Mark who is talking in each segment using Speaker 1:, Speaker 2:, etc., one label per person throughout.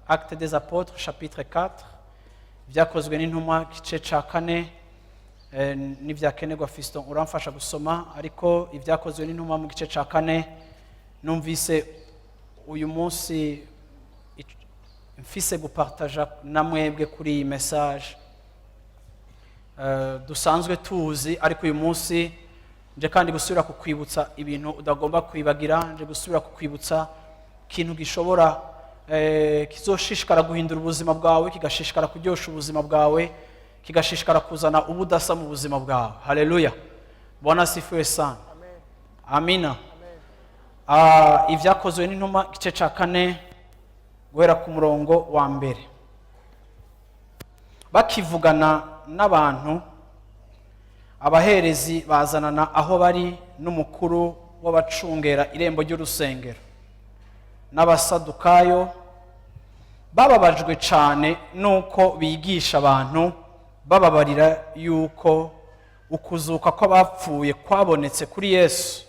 Speaker 1: Actes des Apôtres, chapitre 4, Ibyakozwe n'Intumwa, igice cya kane. N'ibyakenerwa, Fiston, uramfasha gusoma. Ariko Ibyakozwe n'Intumwa mu gice cya kane, numvise uyu munsi mfise gupartaja na mwebwe kuri iyi message dusanzwe tuzi. Ariko uyu munsi nje kandi gusubira kukwibutsa ibintu udagomba kwibagira, nje gusubira kukwibutsa ikintu gishobora kizoshishikara guhindura ubuzima bwawe, kigashishikara kuryosha ubuzima bwawe, kigashishikara kuzana ubudasa mu buzima bwawe. Haleluya! Bwana asifiwe sana. Amina. Ibyakozwe n'Intumwa, igice cya kane, guhera ku murongo wa mbere. Bakivugana n'abantu, abaherezi bazanana aho bari n'umukuru w'abacungera irembo ry'urusengero n'Abasadukayo, bababajwe cyane n'uko bigisha abantu bababarira yuko ukuzuka kw'abapfuye kwabonetse kuri Yesu.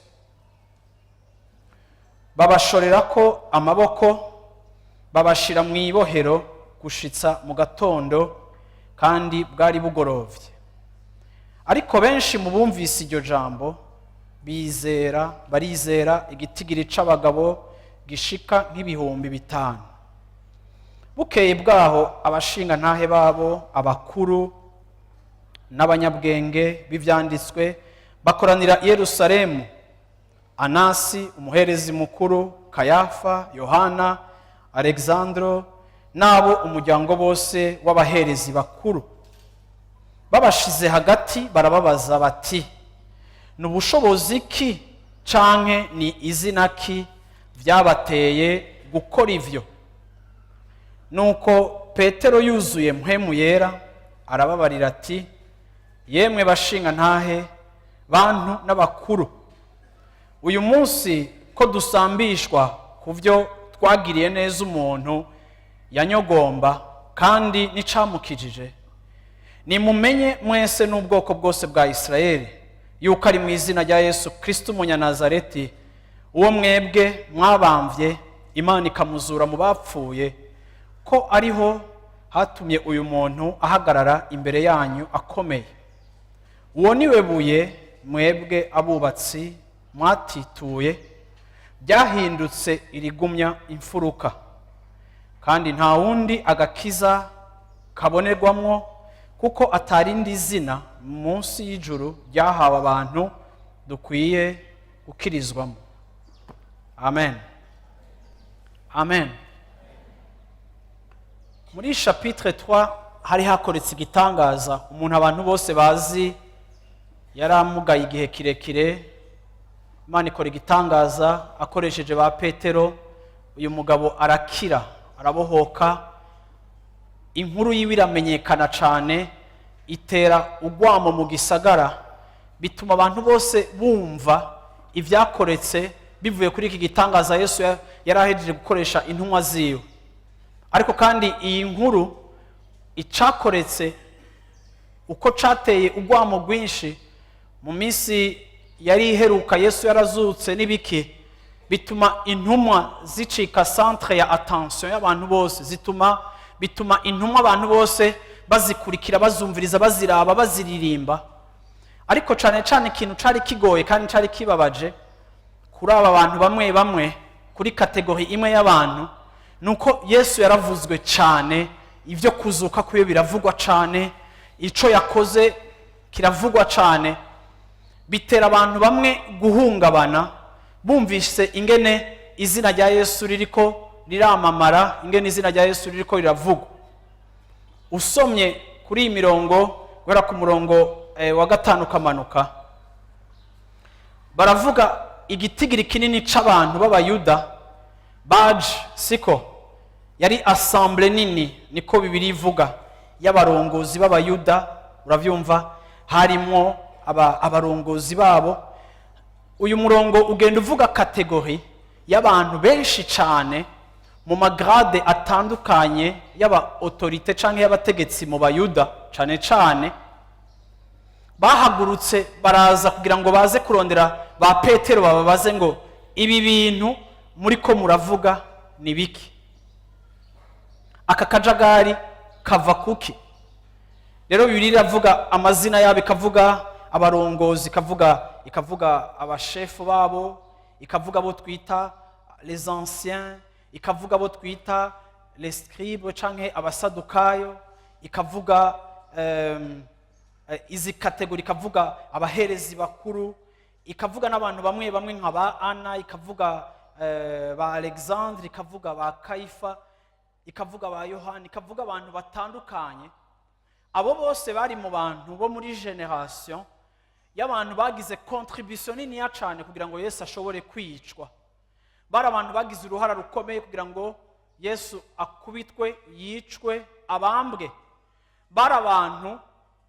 Speaker 1: Babashorera ko amaboko, babashira mu ibohero gushitsa mu gatondo, kandi bwari bugorovye. Ariko benshi mu bumvise iryo jambo bizera, barizera, igitigiri c'abagabo gishika nk'ibihumbi 5. Bukeye bwaho, abashingantahe babo abakuru n'abanyabwenge b'ivyanditswe bakoranira i Yerusalemu: Anasi umuherezi mukuru, Kayafa, Yohana, Alexandro n'abo umuryango bose w'abaherezi bakuru. Babashize hagati, barababaza bati: "Ni ubushobozi ki canke ni izina ki byabateye gukora ivyo?" Nuko Petero, yuzuye Mpwemu Yera, arababarira ati: "Yemwe bashingantahe, bantu n'abakuru, uyu munsi ko dusambishwa ku byo twagiriye neza umuntu yanyogomba kandi n'icamukijije, nimumenye mwese n'ubwoko bwose bwa Isirayeli yuko ari mu izina rya Yesu Kristo Umunyanazareti, uwo mwebwe mwabamvye, Imana ikamuzura mu bapfuye, ko ariho hatumye uyu muntu ahagarara imbere yanyu akomeye. Uwo niwe buye mwebwe abubatsi mwatituye, byahindutse irigumya imfuruka. Kandi nta wundi agakiza kabonerwamwo, kuko atarindi zina munsi y'ijuru ryahawe abantu dukwiye gukirizwamo." Amen, amen. Muri chapitre 3 hari hakoretse igitangaza. Umuntu abantu bose bazi yari amugaye igihe kirekire, Imana ikora igitangaza akoresheje ba Petero, uyu mugabo arakira, arabohoka. Inkuru yiwe iramenyekana cyane, itera ugwamo mu gisagara, bituma abantu bose bumva ibyakoretse bivuye kuri iki gitangaza Yesu yari ahejeje gukoresha intumwa ziwe. Ariko kandi iyi nkuru, icakoretse uko cateye ugwamo rwinshi mu minsi yari iheruka Yesu yarazutse n'ibiki, bituma intumwa zicika centre ya attention y'abantu bose, bituma intumwa abantu bose bazikurikira, bazumviriza, baziraba, baziririmba. Ariko cyane cyane ikintu cari kigoye kandi cari kibabaje kuri aba bantu bamwe bamwe, kuri catégorie imwe y'abantu, ni uko Yesu yaravuzwe cyane, ibyo kuzuka kwiwe biravugwa cyane, ico yakoze kiravugwa cyane, bitera abantu bamwe guhungabana bumvise ingene izina rya Yesu ririko riramamara, ingene izina rya Yesu ririko riravugwa. Usomye kuri iyi mirongo, guhera ku murongo wa gatanu ukamanuka, baravuga Igitigiri kinini c'abantu b'Abayuda baje, siko yari assemblée nini, niko Bibiliya ivuga, y'abarongozi b'Abayuda. Uravyumva, harimwo abarongozi babo. Uyu murongo ugenda uvuga catégorie y'abantu benshi cyane mu ma grades atandukanye y'aba autorités canke y'abategetsi mu Bayuda cane cane, bahagurutse baraza kugira ngo baze kurondera ba Petero, bababaze ngo: "Ibi bintu muri ko muravuga ni biki? Aka kajagari kava kuki?" Rero Bibiliya iravuga amazina yabo, ikavuga abarongozi, ikavuga abashefu babo, ikavuga abo twita les anciens, ikavuga abo twita les scribes canke Abasadukayo, ikavuga izi catégories, ikavuga abaherezi bakuru, ikavuga n'abantu bamwe bamwe nka ba Ana, ikavuga ba Alexandre, ikavuga ba Kayifa, ikavuga ba Yohani, ikavuga abantu batandukanye. Abo bose bari mu bantu bo muri génération y'abantu bagize contribution niniya cyane kugira ngo Yesu ashobore kwicwa. Bari abantu bagize uruhara rukomeye kugira ngo Yesu akubitwe, yicwe, abambwe. Bari abantu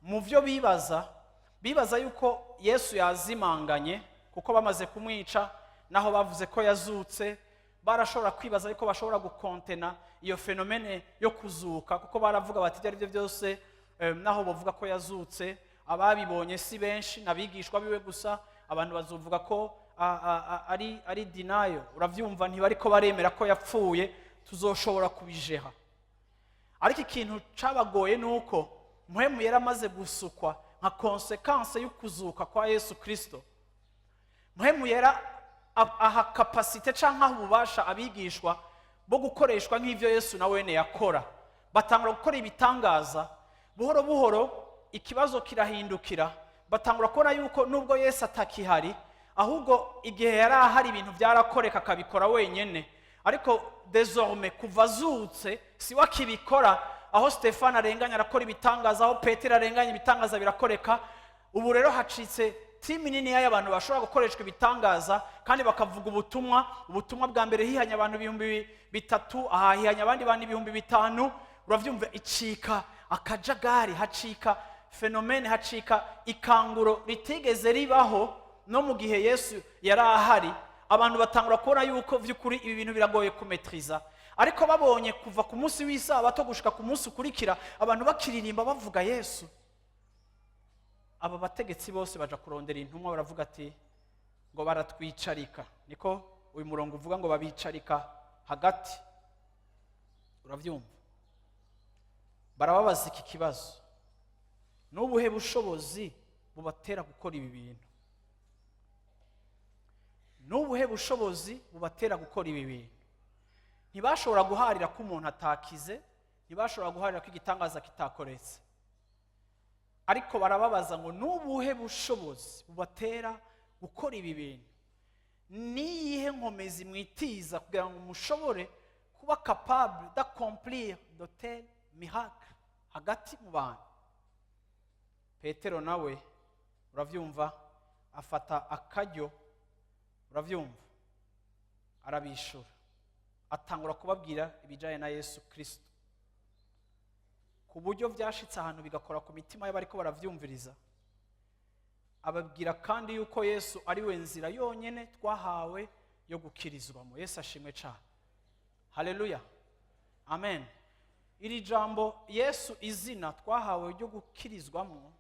Speaker 1: mu byo bibaza yuko Yesu yazimanganye, kuko bamaze kumwica, naho bavuze ko yazutse, barashobora kwibaza yuko bashobora gukontena iyo phénomène yo kuzuka, kuko baravuga bati: "Ibyo ari byo byose, naho bavuga ko yazutse, ababibonye si benshi, n'abigishwa biwe gusa. Abantu bazovuga ko ari dinayo." Urabyumva, ntibariko baremera ko yapfuye, tuzoshobora kubijeha. Ariko ikintu cabagoye ni uko Mpwemu yari amaze gusukwa nka conséquence y'ukuzuka kwa Yesu Kirisito. Mpwemu Yera aha capacité cyangwa aha ububasha abigishwa bo gukoreshwa nk'ibyo Yesu na wene yakora. Batangura gukora ibitangaza buhoro buhoro. Ikibazo kirahindukira, batangura kubona yuko nubwo Yesu atakihari, ahubwo igihe yari ahari ibintu byarakoreka akabikora wenyine, ariko désormais kuva azutse si we akibikora. Aho Stefani arenganya arakora ibitangaza, aho Petero arenganya ibitangaza birakoreka. Ubu rero hacitse team nini y'abantu bashobora gukoreshwa ibitangaza kandi bakavuga ubutumwa. Ubutumwa bwa mbere hihanye abantu 3000, aha hihanye abandi bantu 5000. Urabyumva, icika akajagari, hacika phénomène, hacika ikanguro ritigeze ribaho no mu gihe Yesu yari ahari. Abantu batangura kubona yuko by'ukuri ibi bintu biragoye kumetriza. Ariko babonye kuva ku munsi w'Isabato gushika ku munsi ukurikira abantu bakiririmba bavuga Yesu, aba bategetsi bose baja kurondera intumwa, baravuga ati ngo baratwicarika. Niko uyu murongo uvuga, ngo babicarika hagati. Urabyumva, barababaza iki kibazo: "N'ubuhe bushobozi bubatera gukora ibi bintu? N'ubuhe bushobozi bubatera gukora ibi bintu?" Ntibashobora guharira ko umuntu atakize, ntibashobora guharira ko igitangaza kitakoretse, ariko barababaza ngo: "N'ubuhe bushobozi bubatera gukora ibi bintu? Niyihe nkomezi mwitiza kugira ngo mushobore kuba capable d'accomplir de tels miracles hagati mu bantu?" Petero nawe, urabyumva, afata akaryo, urabyumva, arabishura, atangura kubabwira ibijyanye na Yesu Kirisito ku buryo byashitse ahantu bigakora ku mitima y'abariko baravyumviriza. Ababwira kandi yuko Yesu ari we nzira yonyine twahawe yo gukirizwamo. Yesu ashimwe cyane, haleluya, amen. Iri jambo Yesu, izina twahawe ryo gukirizwamo,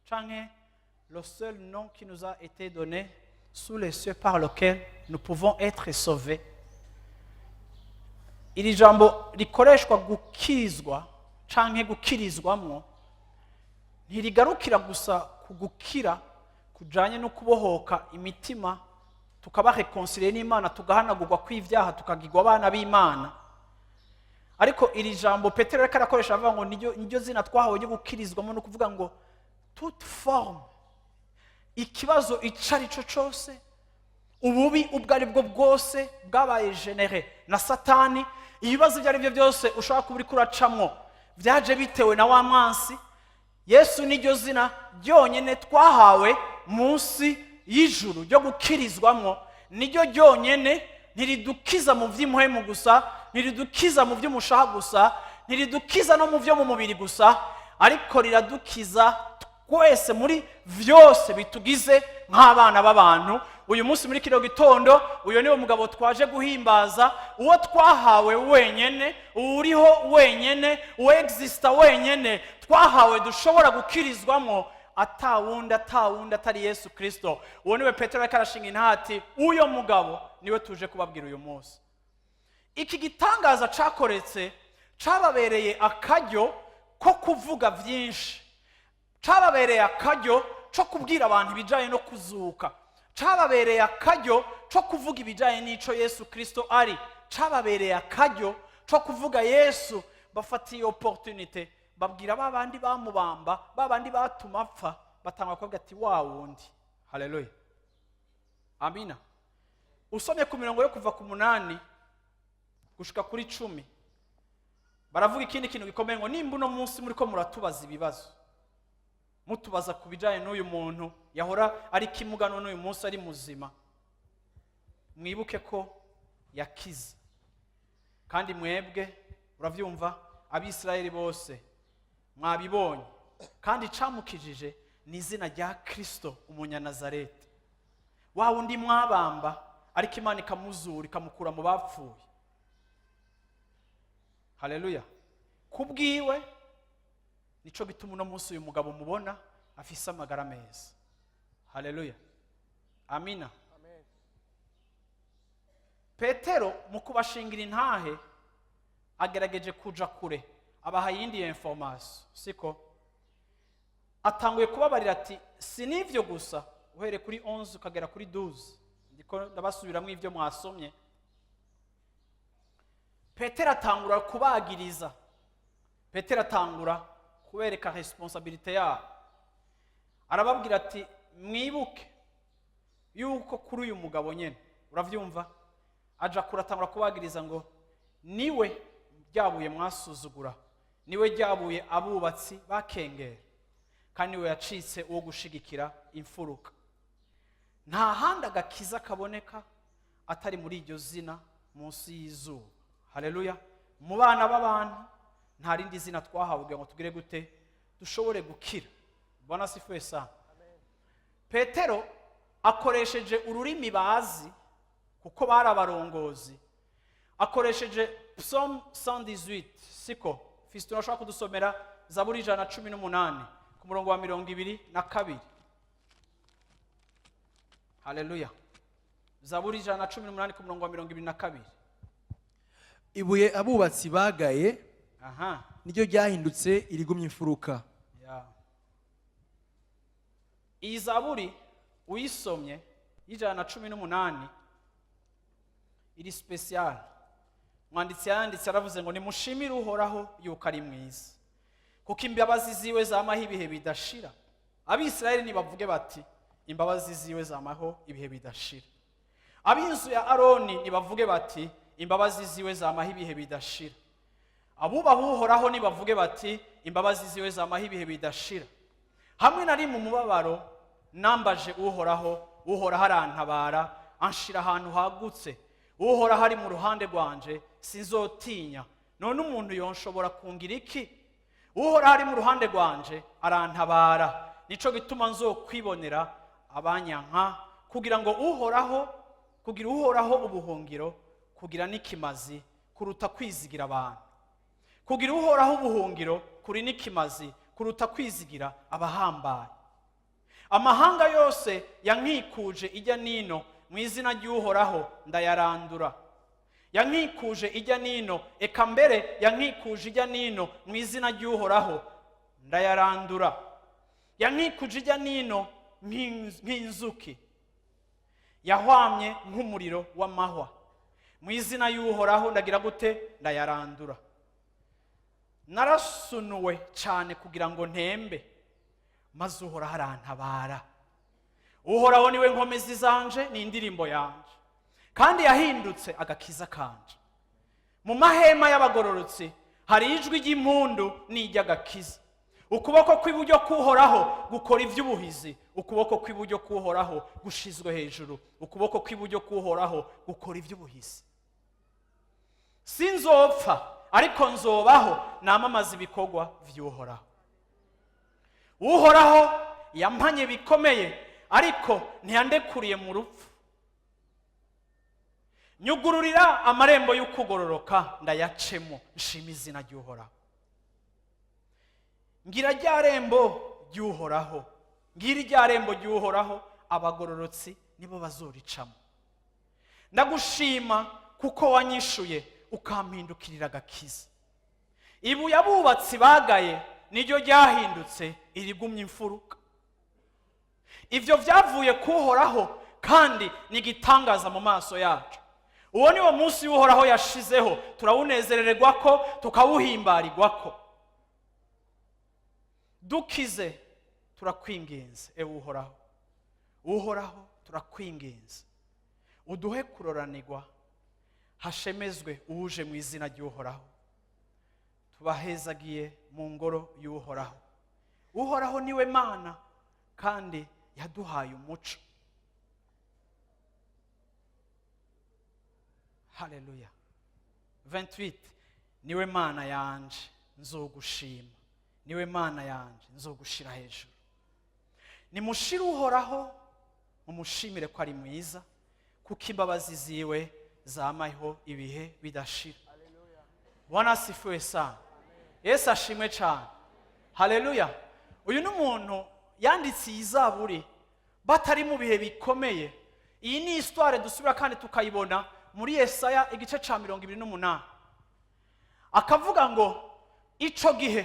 Speaker 1: canke le seul nom qui nous a été donné sous les cieux par lequel nous pouvons être sauvés, iri jambo rikoreshwa gukizwa canke gukirizwamwo ntirigarukira gusa ku gukira kujanye no kubohoka imitima, tukaba réconciliés n'Imana, tugahanagurwa kw'ivyaha, tukagirwa abana b'Imana. Ariko iri jambo Petero ariko arakoresha avuga ngo niryo zina twahawe ryo gukirizwamo, ni ukuvuga ngo toute forme, ikibazo ico ari cyo cyose, ububi ubwo ari bwo bwose bwabaye généré na Satani, ibibazo ibyo ari byo byose ushobora kuba uriko uracamwo byaje bitewe na wa mwansi, Yesu niryo zina ryonyine twahawe munsi y'ijuru ryo gukirizwamwo. Niryo ryonyene. Ntiridukiza mu by'impwemu gusa, ntiridukiza mu by'umushaha gusa, ntiridukiza no mu byo mu mubiri gusa, ariko riradukiza twese muri vyose bitugize nk'abana b'abantu. Uyu munsi muri kino gitondo, uyu niwo mugabo twaje guhimbaza, uwo twahawe wenyene, uriho wenyene, uwexista wenyene, twahawe dushobora gukirizwamo, atawundi, atawundi atari Yesu Kristo. Uwo niwe Petero ariko arashinga intati. Uyo mugabo niwe tuje kubabwira uyu munsi. Iki gitangaza cakoretse cababereye akaryo ko kuvuga byinshi, cababereye akaryo co kubwira abantu ibijanye no kuzuka, cababereye akaryo co kuvuga ibijanye n'ico Yesu Kristo ari, cababereye akaryo co kuvuga Yesu. Bafata iyo opportunité, babwira ba bandi bamubamba, ba bandi batuma apfa, batanga kuvuga ati: "Wa wundi." Haleluya, amina. Usomye ku mirongo yo kuva ku 8 gushika kuri 10, baravuga ikindi kintu gikomeye ngo: "Nimba uno munsi muri ko muratubaza ibibazo, mutubaza ku bijyanye n'uyu muntu yahora ari kimuga, none uyu munsi ari muzima, mwibuke ko yakize. Kandi mwebwe, urabyumva, Abisirayeli bose mwabibonye. Kandi icamukijije ni izina rya Kirisito Umunyanazareti, wa wundi mwabamba, ariko Imana ikamuzura, ikamukura mu bapfuye." Haleluya! Kubwiwe nico gituma uno munsi uyu mugabo mubona afise amagara meza. Haleluya, amina. Petero mu kubashingira intahe agerageje kuja kure, abaha iyindi information, siko? Atanguye kubabarira ati: "Si n'ivyo gusa." Uhereye kuri 11 ukagera kuri 12, ndiko ndabasubiramwo ibyo mwasomye. Petero atangura kubagiriza, Petero atangura kubereka responsabilité yabo. Arababwira ati: "Mwibuke yuko kuri uyu mugabo nyene." Uravyumva, aja kuratangura kubagiriza ngo: "Niwe ryabuye mwasuzugura, niwe ryabuye abubatsi bakengera, kandi niwe yacitse uwo gushigikira imfuruka. Nta handi agakiza kaboneka atari muri iryo zina munsi y'izuba." Haleluya! Mu bana b'abantu nta rindi zina twahawe kugira ngo tugire gute? Dushobore gukira. Bwana asifiwe sana. Petero akoresheje ururimi bazi kuko bari abarongozi, akoresheje Psaume 118, siko? Fiston, urashobora kudusomera Zaburi 118 ku murongo wa 22? Haleluya! Zaburi 118 ku murongo wa 22.
Speaker 2: Ibuye abubatsi bagaye niryo ryahindutse irigumya imfuruka.
Speaker 1: Ya. Iyi zaburi uyisomye y'118 iri spécial. Mwanditsi yanditse aravuze ngo: "Nimushimire Uhoraho yuko ari mwiza, kuko imbabazi ziwe zamaho ibihe bidashira. Abisirayeli nibavuge bati: 'Imbabazi ziwe zamaho ibihe bidashira.' Ab'inzu ya Aroni nibavuge bati: 'Imbabazi ziwe zamaho ibihe bidashira.' Abubaha Uhoraho nibavuge bati: 'Imbabazi ziwe zamaho ibihe bidashira.' Hamwe nari mu mubabaro, nambaje Uhoraho, Uhoraho arantabara, anshira ahantu hagutse. Uhoraho ari mu ruhande rwanje, sinzotinya. None umuntu yonshobora kungira iki? Uhoraho ari mu ruhande rwanje, arantabara. Nico gituma nzokwibonera abanyanka, kugira ngo Uhoraho, kugira Uhoraho ubuhungiro, kugira n'ikimazi kuruta kwizigira abantu. Kugira Uhoraho ubuhungiro kuri n'ikimazi kuruta kwizigira abahambaye. Amahanga yose yankikuje ijya nino, mu izina ry'Uhoraho ndayarandura. Yankikuje ijya nino, eka mbere yankikuje ijya nino, mu izina ry'Uhoraho ndayarandura. Yankikuje ijya nino nk'inzuki, yahwamye nk'umuriro w'amahwa. Mu izina y'Uhoraho ndagira gute? Ndayarandura. Narasunuwe cyane kugira ngo ntembe, maze Uhoraho arantabara. Uhoraho niwe nkomezi zanje, ni indirimbo yanje, kandi yahindutse agakiza kanje. Mu mahema y'abagororotsi hari ijwi ry'impundu n'iry'agakiza. Ukuboko kw'iburyo k'Uhoraho gukora iby'ubuhizi. Ukuboko kw'iburyo k'Uhoraho gushizwe hejuru. Ukuboko kw'iburyo k'Uhoraho gukora iby'ubuhizi. Sinzopfa, ariko nzobaho, namamaza ibikorwa vy'Uhoraho. Uhoraho yampanye bikomeye, ariko ntiyandekuriye mu rupfu. Nyugururira amarembo y'ukugororoka, ndayacemo, nshima izina ry'Uhoraho. Ngira rya rembo ry'Uhoraho, ngira rya rembo ry'Uhoraho, abagororotsi nibo bazoricamo. Ndagushima kuko wanyishuye, ukampindukirira agakiza. Ibuye abubatsi bagaye niryo ryahindutse irigumya imfuruka. Ibyo byavuye kuhoraho, kandi ni igitangaza mu maso yacu. Uwo ni wo munsi w'Uhoraho yashizeho, turawunezerererwa ko, tukawuhimbarirwa ko. Dukize, turakwinginze, ewe Uhoraho. Uhoraho, turakwinginze, uduhe kuroranirwa. Hashemezwe uje mu izina ry'Uhoraho. Tubahezagiye mu ngoro y'Uhoraho. Uhoraho niwe Mana, kandi yaduhaye umuco. Haleluya! 28: Niwe Mana yanje, nzogushima. Niwe Mana yanje, nzogushira hejuru. Nimushire Uhoraho, mumushimire ko ari mwiza, kuko imbabazi ziwe zamaho ibihe bidashira. Bwana asifiwe sana! Yesu ashimwe cyane! Haleluya! Uyu ni umuntu yanditse iyi zaburi batari mu bihe bikomeye. Iyi ni histoire dusubira kandi tukayibona muri Yesaya igice cya 28, akavuga ngo ico gihe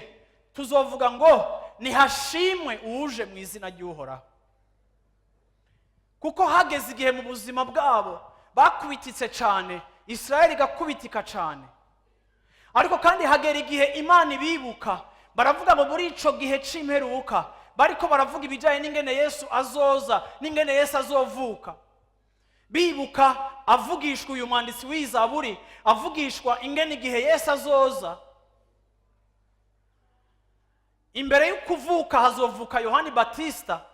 Speaker 1: tuzovuga ngo nihashimwe uwuje mu izina ry'Uhoraho, kuko hageze igihe mu buzima bwabo bakubititse cyane, Israel igakubitika cyane, ariko kandi hagera igihe Imana ibibuka. Baravuga ngo muri ico gihe c'imperuka, bariko baravuga ibijyanye n'ingene Yesu azoza, n'ingene Yesu azovuka, bibuka avugishwa uyu mwanditsi w'izaburi, avugishwa ingene igihe Yesu azoza, imbere y'ukuvuka hazovuka Yohani Batista.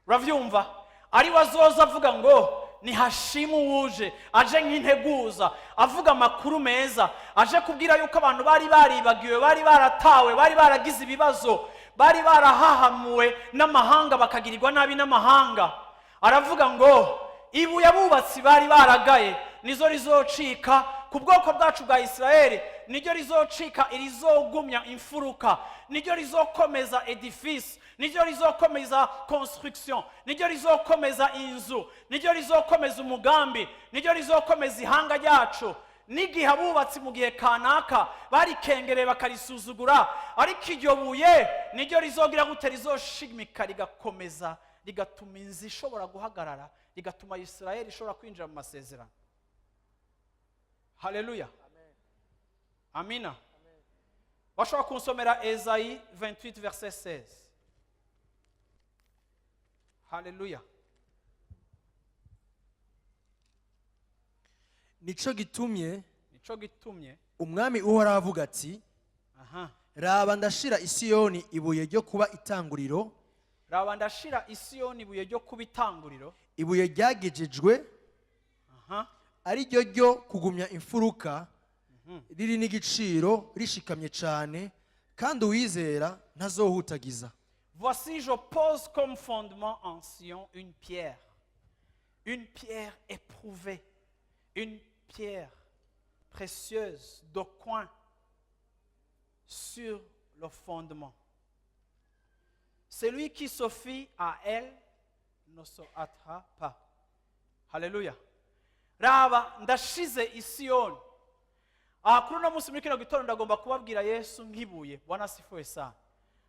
Speaker 1: Uravyumva, ari we azoza avuga ngo nihashimwe uwuje aje nk'integuza, avuga amakuru meza, aje kubwira yuko abantu bari baribagiwe, bari baratawe, bari baragize ibibazo, bari barahahamuwe n'amahanga, bakagirirwa nabi n'amahanga. Aravuga ngo ibuye abubatsi bari baragaye nizo rizocika ku bwoko bwacu bwa Isirayeli, niryo rizocika irizogumya imfuruka, niryo rizokomeza édifice, niryo rizokomeza construction, niryo rizokomeza inzu, niryo rizokomeza umugambi, niryo rizokomeza ihanga ryacu. N'igihe abubatsi mu gihe kanaka barikengereye, bakarisuzugura, ariko iryo buye niryo rizogira gute? Rizoshimika, rigakomeza, rigatuma inzu ishobora guhagarara, rigatuma Isirayeli ishobora kwinjira mu masezerano. Haleluya, amina! Bashobora kunsomera Ezayi 28 verset 16? Haleluya!
Speaker 2: Nico gitumye
Speaker 1: Nico gitumye
Speaker 2: Umwami Uhoraho avuga ati: "Raba, ndashira Isiyoni ibuye ryo kuba itanguriro,
Speaker 1: Raba, ndashira Isiyoni ibuye ryo kuba itanguriro,
Speaker 2: ibuye ryagejejwe, ari ryo ryo kugumya imfuruka, riri n'igiciro, rishikamye cyane, kandi uwizera ntazohutagiza."
Speaker 1: Voici, je pose comme fondement en Sion une pierre éprouvée, une pierre précieuse de coin sur le fondement. Celui qui se fie à elle ne se hâtera pas. Haleluya! Raba, ndashize Isiyoni. Aha kuri uno munsi, muri kino gitondo, ndagomba kubabwira Yesu nk'ibuye. Bwana asifiwe sana!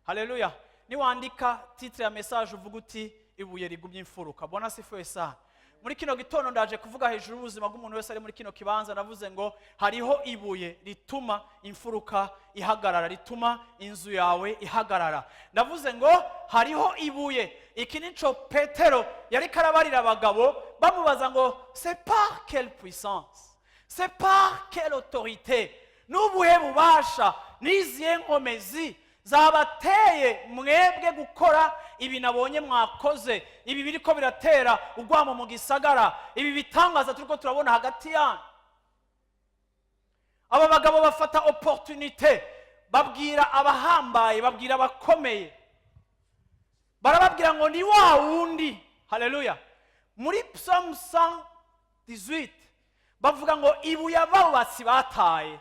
Speaker 1: Haleluya! Niwandika titre ya message, uvuga uti "Ibuye rigumye imfuruka". Bwana asifiwe sana! Muri kino gitondo ndaje kuvuga hejuru y'ubuzima bw'umuntu wese ari muri kino kibanza. Navuze ngo hariho ibuye rituma imfuruka ihagarara, rituma inzu yawe ihagarara. Ndavuze ngo hariho ibuye. Iki nico Petero yariko arabarira abagabo bamubaza ngo c'est par quelle puissance, c'est par quelle autorité, n'ubuhe bubasha, n'izihe nkomezi. Zabateye mwebwe gukora ibi nabonye mwakoze, ibi biriko biratera urwamo mu gisagara, ibi bitangaza turiko turabona hagati yanyu. Aba bagabo bafata opportunité, babwira abahambaye, babwira abakomeye, barababwira ngo ni wa wundi. Haleluya! Muri Psalm 118 bavuga ngo ibuye abubatsi bataye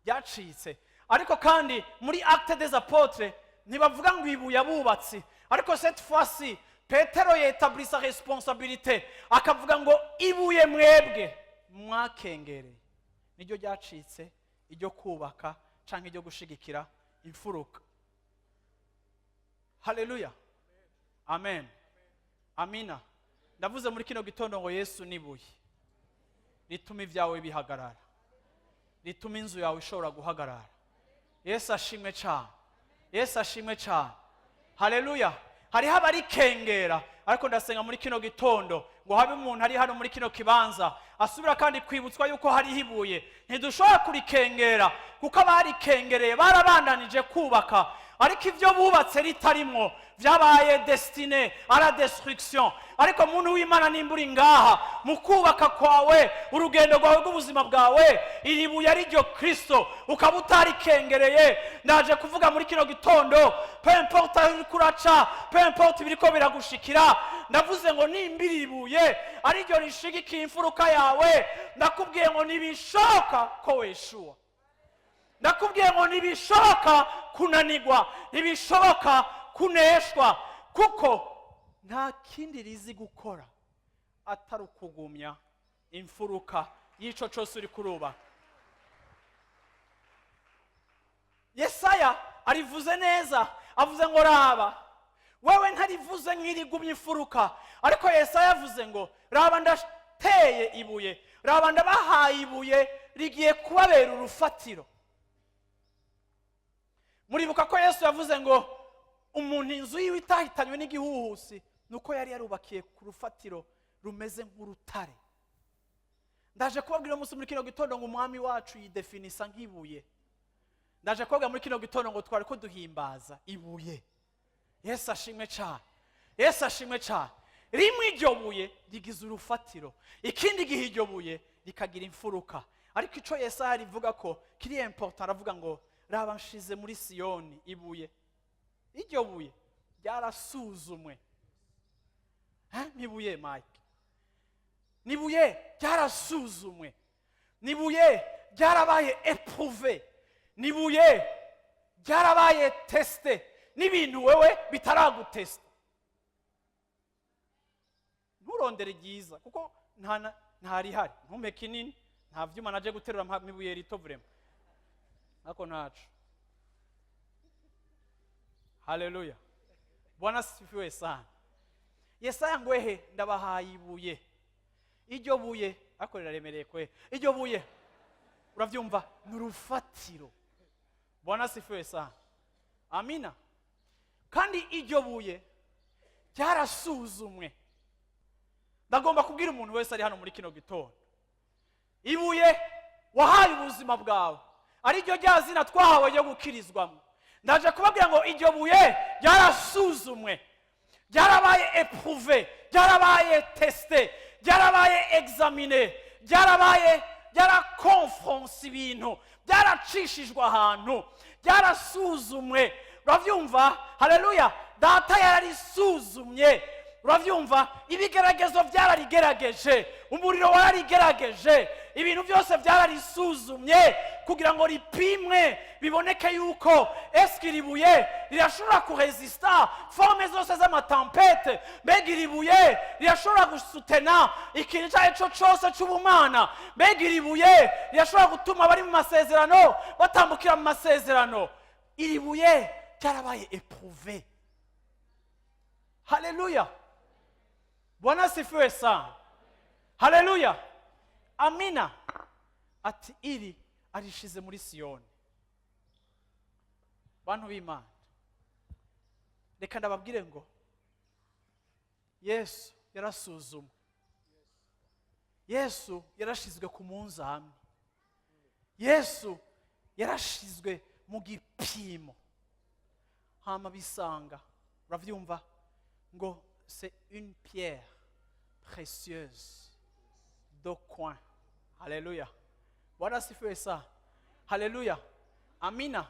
Speaker 1: ryacitse. Ariko kandi muri Actes des Apôtres ntibavuga ngo ibuye abubatsi, ariko cette fois-ci Petero yetablisa responsabilité, akavuga ngo ibuye mwebwe mwakengereye niryo ryacitse iryo kubaka canke iryo gushigikira imfuruka. Haleluya, amen, amina. Ndavuze muri kino gitondo ngo Yesu nibuye rituma ibyawe bihagarara, rituma inzu yawe ishobora guhagarara. Yesu ashimwe cyane, Yesu ashimwe cyane. Haleluya! Hariho abarikengera, ariko ndasenga muri kino gitondo ngo habe umuntu ari hano muri kino kibanza asubira kandi kwibutswa yuko hariho ibuye. Ntidushobora kurikengera, kuko abarikengereye barabandanije kubaka, ariko ibyo bubatse ritarimwo byabaye destiné à la destruction. Ariko muntu w'Imana, nimba uri ngaha, mu kubaka kwawe, urugendo rwawe rw'ubuzima bwawe, iri buye ari ryo Kristo, ukaba utarikengereye, ndaje kuvuga muri kino gitondo, peu importe aho uriko uraca, peu importe ibiriko biragushikira, ndavuze ngo nimba iri buye ari ryo rishigikiye imfuruka yawe, ndakubwiye ngo ntibishoboka ko weshuwa, ndakubwiye ngo ntibishoboka kunanigwa, ntibishoboka kuneshwa, kuko nta kindi rizi gukora atari ukugumya imfuruka y'ico cose uri kurubaka. Yesaya arivuze neza, avuze ngo raba wewe, ntarivuze nk'irigumya imfuruka, ariko Yesaya yavuze ngo raba ndateye ibuye, raba ndabahaye ibuye rigiye kubabera urufatiro. Muribuka ko Yesu yavuze ngo umuntu inzu yiwe itahitanywe n'igihuhusi nuko yari yarubakiye ku rufatiro rumeze nk'urutare. Ndaje kubabwira umunsi muri kino gitondo ngo Umwami wacu yidefinisa nk'ibuye. Ndaje kubabwira muri kino gitondo ngo twari ko duhimbaza ibuye. Yesu ashimwe cyane, Yesu ashimwe cyane. Rimwe iryo buye rigize urufatiro, ikindi gihe iryo buye rikagira imfuruka. Ariko icyo Yesaya rivuga ko kiri important, aravuga ngo raba nshize muri Siyoni ibuye. Iryo buye ryarasuzumwe. Nibuye Mike, nibuye ryarasuzumwe, nibuye ryarabaye éprouvé, nibuye ryarabaye testé n'ibintu wewe bitaragutesta. Nturondere ryiza kuko nta rihari. Ntumpe kinini, nta vyuma naje guterura, mpa ibuye rito vraiment, ariko ntaco. Haleluya, Bwana sifiwe sana. Yesaya ngwehe ndabahaye ibuye. Iryo buye ariko riraremereye kwe. Iryo buye, uravyumva, ni urufatiro. Bwana sifiwe sana, amina. Kandi iryo buye ryarasuzumwe. Ndagomba kubwira umuntu wese ari hano muri kino gitondo, ibuye wahaye ubuzima bwawe, ari ryo rya zina twahawe ryo gukirizwamo, ndaje kubabwira ngo iryo buye ryarasuzumwe, ryarabaye éprouvé, ryarabaye testé, ryarabaye examiné, ryarabaye, ryarakonfronse ibintu, byaracishijwe ahantu, byarasuzumwe. Urabyumva? Haleluya! Data yararisuzumye. Urabyumva? Ibigeragezo byararigerageje, umuriro wararigerageje, ibintu byose byararisuzumye kugira ngo ripimwe, biboneke yuko eske iri buye rirashobora kuresista formes zose z'ama tempêtes, mbega iri buye rirashobora gusutena ikintu icyo ari cyo cyose cy'ubumana, mbega iri buye rirashobora gutuma abari mu masezerano batambukira mu masezerano. Iri buye ryarabaye éprouvé. Haleluya, Bwana sifiwe sana. Haleluya, amina. Ati iri arishize muri Siyoni. Bantu b'Imana, reka ndababwire ngo Yesu yarasuzumwe, Yesu yarashizwe ku munzani, Yesu yarashizwe mu gipimo. Hama bisanga, uravyumva, ngo c'est une pierre précieuse de coin. Haleluya! Bwana asifiwe sana. Haleluya, amina.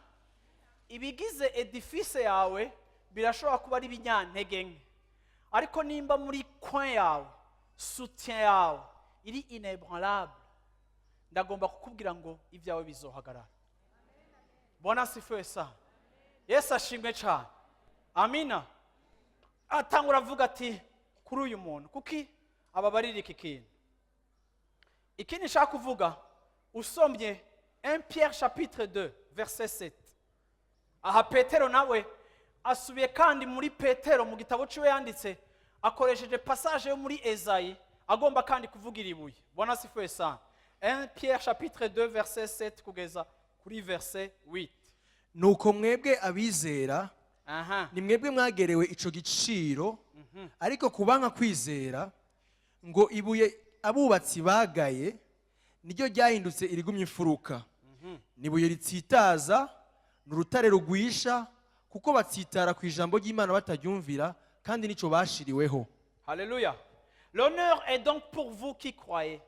Speaker 1: Ibigize édifice yawe birashobora kuba ari ibinyantege nke, ariko nimba muri coin yawe soutien yawe iri inébranlable, ndagomba kukubwira ngo ibyawe bizohagarara. Bwana asifiwe sana. Yesu ashimwe cyane. Amina. Atangura avuga ati kuri uyu muntu, kuki ababarira iki kintu? Ikindi nshaka kuvuga, usomye 1 Pierre chapitre 2 verset 7, aha Petero nawe asubiye kandi muri Petero mu gitabo ciwe yanditse, akoresheje passage yo muri Ezayi, agomba kandi kuvugira ibuye. Bwana asifiwe sana. 1 Pierre chapitre 2 verset 7 kugeza kuri verset 8.
Speaker 2: Nuko mwebwe abizera, ni mwebwe mwagerewe ico giciro, ariko kubanka kwizera, ngo ibuye abubatsi bagaye niryo ryahindutse irigumya imfuruka, ni ibuye ritsitaza, ni urutare rugwisha, kuko batsitara ku ijambo ry'Imana bataryumvira, kandi nico bashiriweho.
Speaker 1: Alléluia. L'honneur est donc pour vous qui croyez.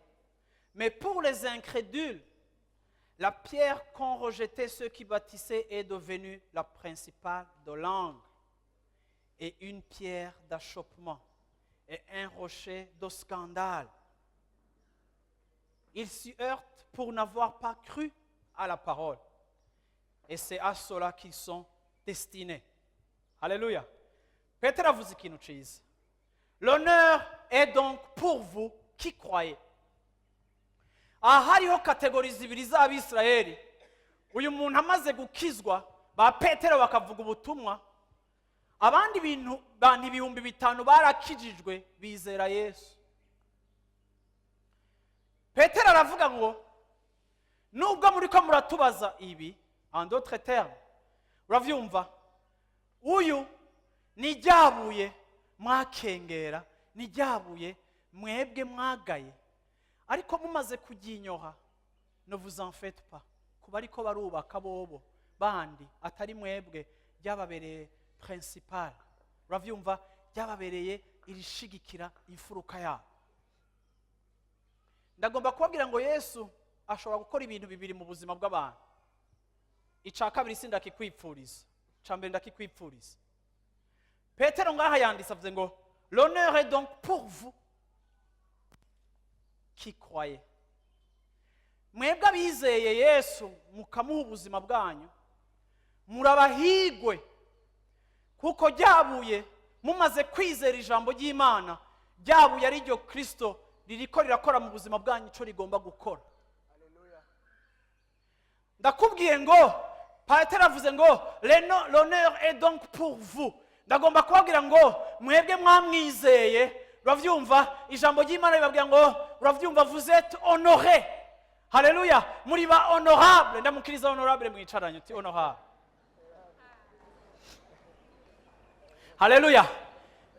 Speaker 1: Mais pour les incrédules, la pierre qu'ont rejetée ceux qui bâtissaient est devenue la principale de l'angle, et une pierre d'achoppement, et un rocher de scandale. Ils s'y heurtent pour n'avoir pas cru à la parole. Et c'est à cela qu'ils sont destinés. Alléluia. Petero avuze ikintu ciza. L'honneur est donc pour vous qui croyez. Aha hariho catégories zibiri z'Abisirayeli. Uyu muntu amaze gukizwa, ba Petero bakavuga ubutumwa, abandi bintu bantu 5000 barakijijwe, bizera Yesu. Petero aravuga ngo nubwo muri ko muratubaza ibi, en d'autres termes, uravyumva, uyu ni ryabuye mwakengera, ni ryabuye mwebwe mwagaye, ariko mumaze kuryinyoha, ne vous en faites pas, kuba ariko barubaka bobo bandi atari mwebwe, ryababereye principal, uravyumva, ryababereye irishigikira imfuruka yabo. Ndagomba kubabwira ngo Yesu ashobora gukora ibintu bibiri mu buzima bw'abantu. Icya kabiri si ndakikwipfuriza, icya mbere ndakikwipfuriza. Petero ngaha yanditse, avuze ngo l'honneur est donc pour vous qui croyez. Mwebwe abizeye Yesu mukamuha ubuzima bwanyu, murabahigwe, kuko ryabuye, mumaze kwizera ijambo ry'Imana, ryabuye ari ryo Kirisito, ririko rirakora mu buzima bwanyu icyo rigomba gukora. Ndakubwiye ngo Petero avuze ngo l'honneur est donc pour vous. Ndagomba kubabwira ngo mwebwe mwamwizeye, urabyumva, ijambo ry'Imana ribabwira ngo, urabyumva, vous êtes honoré. Haleluya! Muri ba honorable. Ndamukiriza honorable mwicaranye, uti honorable. Haleluya!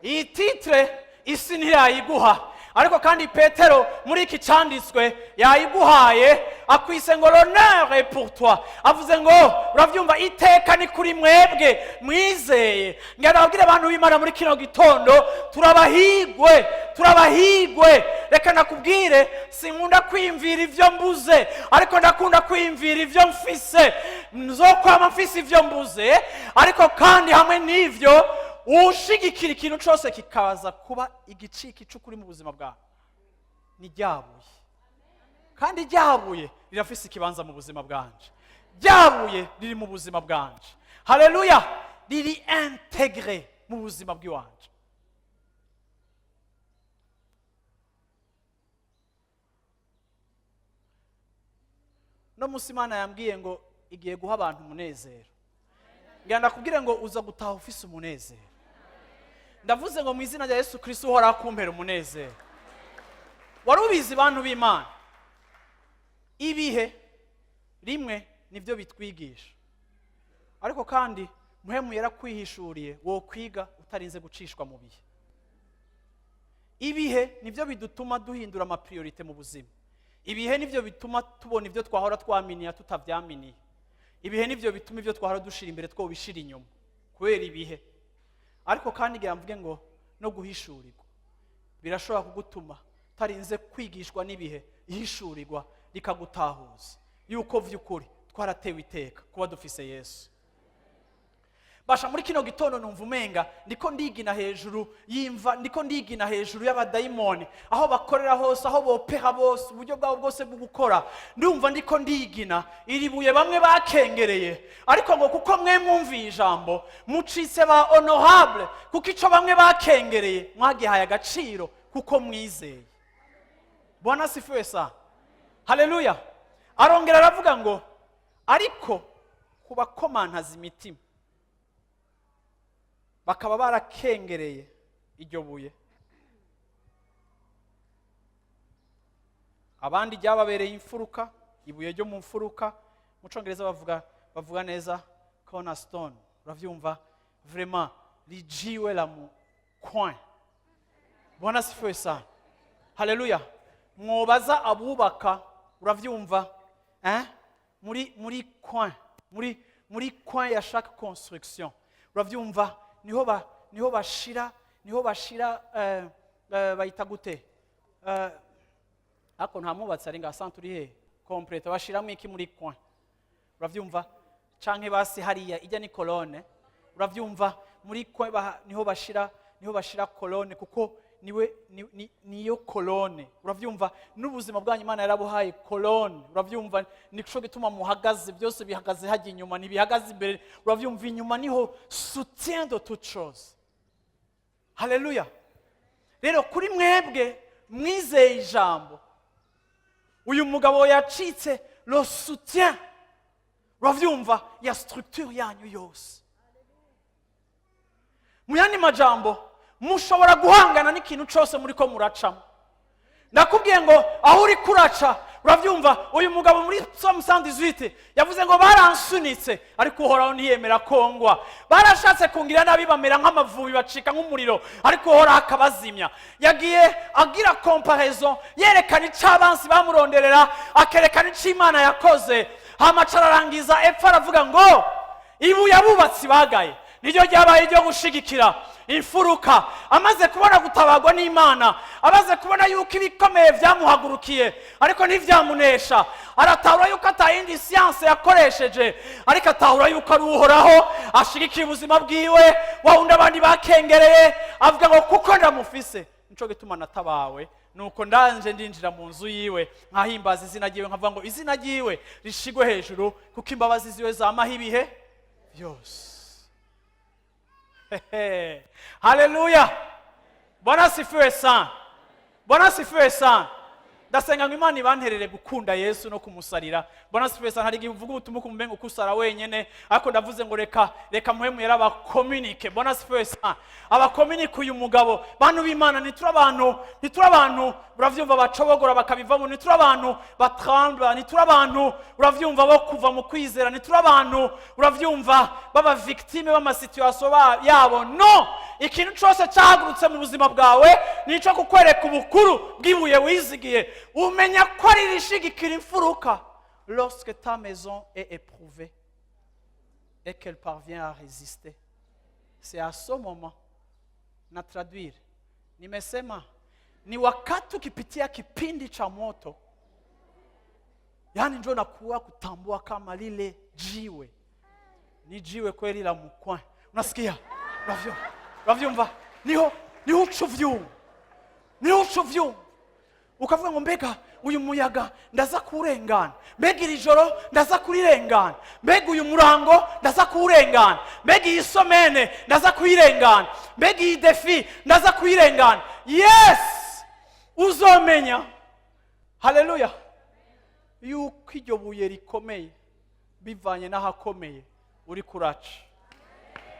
Speaker 1: Iyi titre isi ntiyayiguha, ariko kandi Petero muri iki cyanditswe yayiguhaye, akwise ngo l'honneur est pour toi. Avuze ngo, urabyumva, iteka ni kuri mwebwe mwizeye. Ngira nababwire abantu b'Imana muri kino gitondo, turabahigwe, turabahigwe. Reka nakubwire, sinkunda kwiyumvira ibyo mbuze, ariko ndakunda kwiyumvira ibyo mfise. Nzokwama mfise ibyo mbuze, ariko kandi hamwe n'ivyo ushigikira ikintu cyose kikaza kuba igicika icukuri mu buzima bwawe, ni ryabuye. Kandi ryabuye rirafise ikibanza mu buzima bwanje, ryabuye riri mu buzima bwanje. Haleluya! Riri intégré mu buzima bw'iwanje. No munsi Imana yambwiye ngo igiye guha abantu umunezero. Ngira ndakubwire ngo uza gutaha ufise umunezero. Ndavuze ngo mu izina rya Yesu Kristo, uhoraho kumpera umunezero. Wari ubizi, bantu b'Imana, ibihe rimwe nibyo bitwigisha, ariko kandi Muhemu yarakwihishuriye, wo kwiga utarinze gucishwa mu bihe. Ibihe nibyo bidutuma duhindura ama priorités mu buzima. Ibihe nibyo bituma tubona ibyo twahora twaminiya tutabyaminiye. Ibihe nibyo bituma ibyo twahora dushira imbere twobishira inyuma. Kubera ibihe. Ariko kandi ngira mvuge ngo no guhishurirwa birashobora kugutuma utarinze kwigishwa n'ibihe, ihishurirwa rikagutahuza yuko vy'ukuri twaratewe iteka kuba dufise Yesu. Basha, muri kino gitondo numva umenga ndiko ndigina hejuru y'imva, ndiko ndigina hejuru y'abadayimoni, aho bakorera hose, aho bopeha bose, uburyo bwabo bwose bwo gukora. Ndumva ndiko ndigina iri buye bamwe bakengereye, ariko ngo kuko mwe mwumviye ijambo, mucitse ba honorable, kuko ico bamwe bakengereye mwagihaye agaciro kuko mwizeye. Bwana asifiwe sana, haleluya. Arongera aravuga ngo ariko ku bakomantaza imitima bakaba barakengereye iryo buye, abandi ryababereye imfuruka, ibuye ryo mu mfuruka. Mu Cyongereza bavuga neza cornerstone. Uravyumva, vraiment lijiwe la mu coin. Bwana asifiwe sana, haleluya. Mwobaza abubaka, uravyumva, eh? Muri coin, muri coin ya chaque construction, uravyumva, niho bashira bayita gute? Ariko nta mwubatsi ari ngaha. Centre uri he complète? Bashiramo iki muri coin, uravyumva? Canke basi hariya ijya ni colonne, uravyumva? Muri coin niho bashira colonne, kuko niwe niyo colonne, uravyumva? N'ubuzima bwanyu Imana yarabuhaye colonne, uravyumva? Nico gituma muhagaze, byose bihagaze hajya inyuma, ntibihagaze imbere, uravyumva? Inyuma niho soutien de toute chose. Haleluya. Rero kuri mwebwe mwizeye ijambo, uyu mugabo yacitse le soutien, uravyumva, ya structure yanyu yose. Mu yandi majambo, mushobora guhangana n'ikintu cyose muri ko muracamo. Ndakubwiye ngo aho uri kuraca, urabyumva, uyu mugabo muri Psalm 118 yavuze ngo baransunitse, ariko Uhoraho ntiyemera kongwa. Barashatse kungira nabi, bamera nk'amavubi, bacika nk'umuriro, ariko Uhoraho akabazimya. Yagiye agira comparaison, yerekana icyo abansi bamuronderera, akerekana icyo Imana yakoze. Hamaca ararangiza epfo aravuga ngo ibuye abubatsi bagaye niryo ryabaye iryo gushigikira imfuruka. Amaze kubona gutabagwa n'Imana, amaze kubona yuko ibikomeye byamuhagurukiye ariko ntibyamunesha, aratahura yuko atayindi science yakoresheje, ariko atahura yuko ari Uhoraho ashigikiye ubuzima bwiwe, wa wundi abandi bakengereye. Avuga ngo kuko ndamufise, nico gituma natabawe. Nuko ndanje ndinjira mu nzu yiwe, nkahimbaza izina ryiwe, nkavuga ngo izina ryiwe rishigwe hejuru, kuko imbabazi ziwe zamaho ibihe byose. Hehe. Haleluya, Bwana sifiwe sana, Bwana sifiwe sana. Ndasenga ngo Imana ibanterere gukunda Yesu no kumusarira. Bwana sifiwe sana. Hari igihe uvuga ubutumwa ukumva ngo kusara wenyene, ariko ndavuze ngo reka muhemu yari abakominike. Bwana sifiwe sana. Abakominike uyu mugabo. Bantu b'Imana, ntituri abantu, uravyumva, bacobogora bakabivamo. Ntituri abantu batrembla, ntituri abantu, uravyumva, bo kuva mu kwizera. Ntituri abantu, uravyumva, baba victime b'ama situation yabo. No ikintu cyose cyahagurutse mu buzima bwawe nico kukwereka ubukuru bw'ibuye wizigiye, umenya ko ari rishigikira imfuruka. Lorsque ta maison est éprouvée et qu'elle parvient à résister, c'est à ce moment. Na traduire, nimesema ni wakati ukipitia kipindi cha moto, yaani njo nakuwa kutambua kama lile jiwe ni jiwe kweli la mu coin. Unasikia? Uravyumva? Niho uca uvyumva, niho uca uvyumva ukavuga ngo mbega uyu muyaga ndaza kuwurengana, mbega iri joro ndaza kurirengana, mbega uyu murango ndaza kuwurengana, mbega iyi semaine ndaza kuyirengana, mbega iyi défi ndaza kuyirengana. Yes, uzomenya, haleluya, yuko iryo buye rikomeye bivanye n'ahakomeye uri kuraca.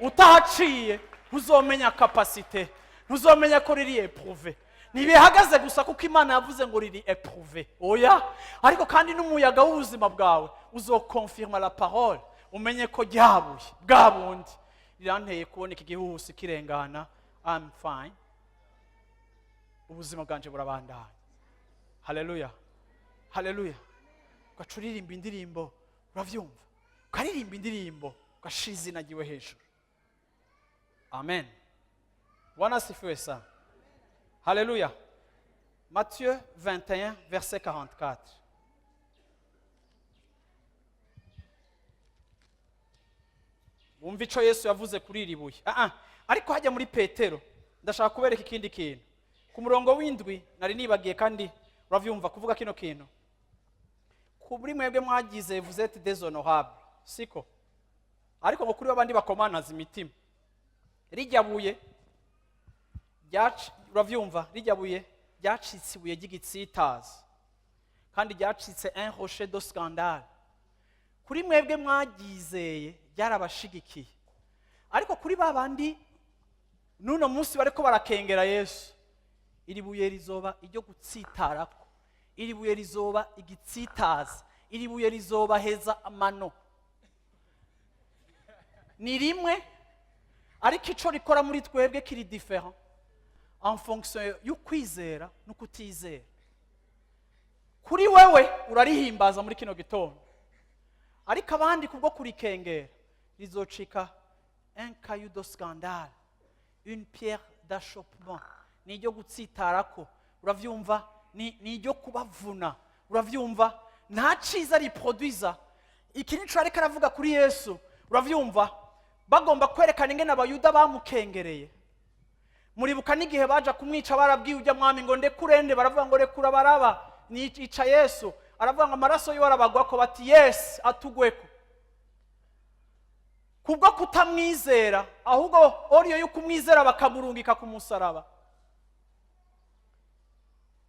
Speaker 1: Utahaciye ntuzomenya capacité, ntuzomenya ko riri éprouvé. Ntibihagaze gusa kuko Imana yavuze ngo riri éprouvé, oya, ariko kandi n'umuyaga w'ubuzima bwawe uzokonfirma la parole, umenye ko ryabuye bwa bundi riranteye kubona iki gihuhusi kirengana. I'm fine, ubuzima bwanje burabandanya. Haleluya, haleluya. Ugaca uririmba indirimbo, uravyumva, ukaririmba indirimbo, ugashira izina ryiwe hejuru. Amen. Bwana asifiwe sana. Haleluya. Matthieu 21, verset 44. Wumva ico Yesu yavuze kuri iri buye. Ah, ah. Ariko hajya muri Petero, ndashaka kubereka ikindi kintu ku murongo w'indwi nari nibagiye, kandi uravyumva kuvuga kino kintu. Kuri mwebwe mwagize, vous êtes des honorables, siko? Ariko ngo kuri babandi bakomanaza imitima, rijya buye uravyumva, rijya buye ryacitse ibuye ry'igitsitaza kandi ryacitse un rocher de scandale. Kuri mwebwe mwagizeye ryarabashigikiye, ariko kuri ba bandi n'uno munsi bariko barakengera Yesu, iri buye rizoba iryo gutsitarako, iri buye rizoba igitsitaza, iri buye rizobaheza amano. Ni rimwe, ariko ico rikora muri twebwe kiri différent en fonction y'ukwizera no kutizera. Kuri wewe urarihimbaza muri kino gitondo, ariko abandi kubwo kurikengera rizocika un caillou de scandale, une pierre d'achoppement. Ni iryo gutsitarako, uravyumva, ni iryo kubavuna, uravyumva, nta ciza riproduiza. Iki nico ariko aravuga kuri Yesu, uravyumva. Bagomba kwerekana ingene Abayuda bamukengereye. Muribuka n'igihe baja kumwica, barabwiye ujya mwami ngo ndekurende, baravuga ngo rekura Baraba, ica Yesu. Aravuga ngo amaraso yiwe arabagwako, bati yes, atugweko. Kubwo kutamwizera, ahubwo au lieu yo kumwizera bakamurungika ku musaraba,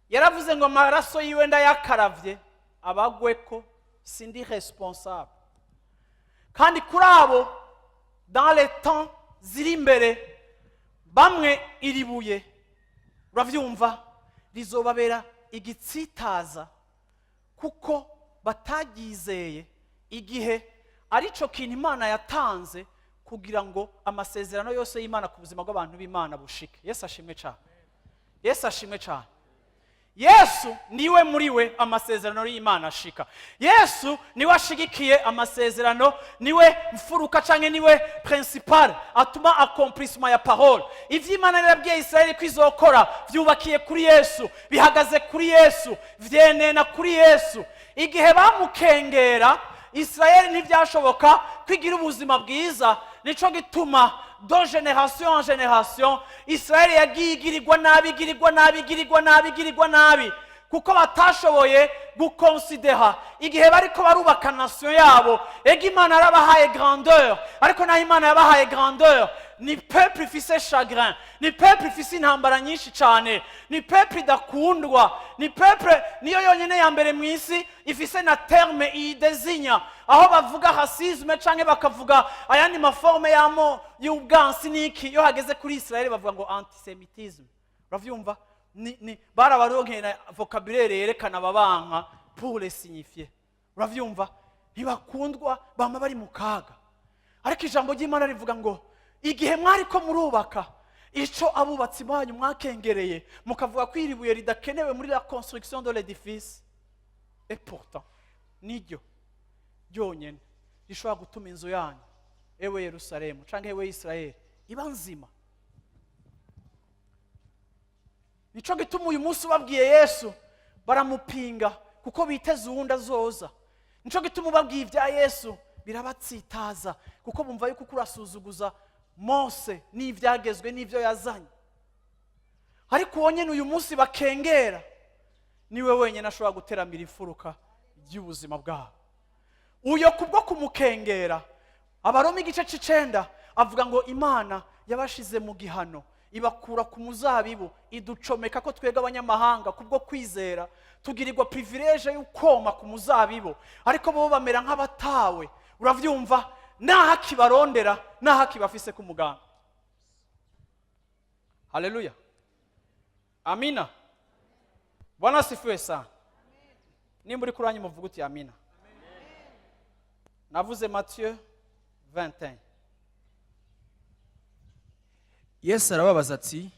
Speaker 1: yaravuze ngo amaraso yiwe ndayakaravye, abagweko, sindi responsable. Kandi kuri abo, dans les temps ziri imbere, bamwe iri buye, uravyumva, rizobabera igitsitaza kuko bataryizeye igihe arico kintu Imana yatanze kugira ngo amasezerano yose y'Imana ku buzima bw'abantu b'Imana bushike. Yesu ashimwe cyane. Yesu ashimwe cyane. Yesu niwe muri we amasezerano y'Imana ashika. Yesu niwe ashigikiye amasezerano, niwe mfuruka canke niwe principal atuma accomplissement ya parole. Ivyo Imana yarabwiye Israeli ko izokora vyubakiye kuri Yesu, bihagaze kuri Yesu, vyenena kuri Yesu. Igihe bamukengera, Israeli ntibyashoboka kwigira ubuzima bwiza. Nico gituma de génération en génération Israeli yagiye igirirwa nabi, igirirwa nabi, igirirwa nabi, igirirwa nabi, kuko batashoboye gukonsidera igihe bariko barubaka nation yabo. Ega Imana yarabahaye grandeur, ariko naho Imana yabahaye grandeur, ni peuple ifise chagrin, ni peuple ifise intambara nyinshi cyane, ni peuple idakundwa, ni peuple niyo yonyine ya mbere mu isi ifise na terme iyidesinya, aho bavuga racisme canke bakavuga ayandi ma formes yamo y'ubwansi n'iki. Iyo hageze kuri Israel bavuga ngo antisémitisme, uravyumva. Ni barabaronkeye na vocabulaire yerekana ababanka pour les signifier, uravyumva. Ntibakundwa, bama bari mu kaga. Ariko ijambo ry'Imana rivuga ngo igihe mwari ko murubaka, ico abubatsi banyu mwakengereye, mukavuga ko iri buye ridakenewe muri la construction de l'édifice, et pourtant niryo ryonyene rishobora gutuma inzu yanyu, ewe Yerusalemu canke ewe Israeli, iba nzima. Nico gituma uyu munsi ubabwiye Yesu baramupinga, kuko biteze uwundi azoza. Nico gituma ubabwiye ibya Yesu birabatsitaza, kuko bumva yuko uko urasuzuguza Mose n'ibyagezwe n'ibyo yazanye. Ariko uwo nyine uyu munsi bakengera niwe wenyine ashobora guteramira imfuruka ry'ubuzima bwabo. Uyo kubwo kumukengera, Abaroma igice c'icenda avuga ngo Imana yabashize mu gihano, ibakura ku muzabibu, iducomeka ko twebwe abanyamahanga kubwo kwizera tugirirwa privilège y'ukoma ku muzabibu, ariko bo bamera nk'abatawe, uravyumva, naho akibarondera, naho akibafise ku muganga. Haleluya, amina. Bwana asifiwe sana. Nimba uri kuranyu muvuga uti amina. Navuze Matthieu 21.
Speaker 2: Yesu arababaza ati: